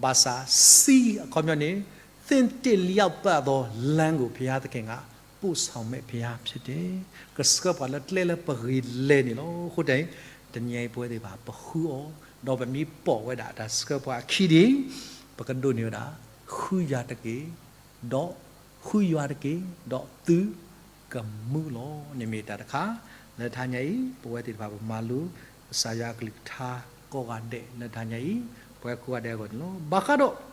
ဘၣ်ဆၣ် စံးအခီပညီန့ၣ် သင့်တင့်လျောက်ပတ်သောလမ်းကို ဘုရားသခင်က ပို့ဆောင်မယ့်ဘုရားဖြစ်တယ်. ကဆှၢပှၤလၢကျဲလၢပဂ့ၤလဲၤန့ၣ်လီၤ. အဃိတနံၤအံၤ တနံၤအံၤပဝဲသ့ၣ်တဖၣ် ပဃုအီၤ, ဒီးပမ့ၢ်ပိာ်ဝဲဒၣ်တၢ်ဆှၢပှၤအခံဒ်အံၤ, ပကဒိးန့ၢ်ဝဲဒၣ် ဃုယၤတက့ၢ်, ဒီးဃုယွၤတက့ၢ်, ဒီးသုကမူလီၤန့ၣ်မ့ၢ်တၢ်တခါ. လၢတဟါညါအံၤ ပဝဲသ့ၣ်တဖၣ်ပမၤလိ ကစၢ်ယွၤအကလုၢ်ကထါကိးဂၤဒဲးလၢတဟါညါအံၤ ပှၤကိးဂၤဒဲးအဂီၢ်န့ၣ်လီၤ. ဘၣ်ဃးဒီး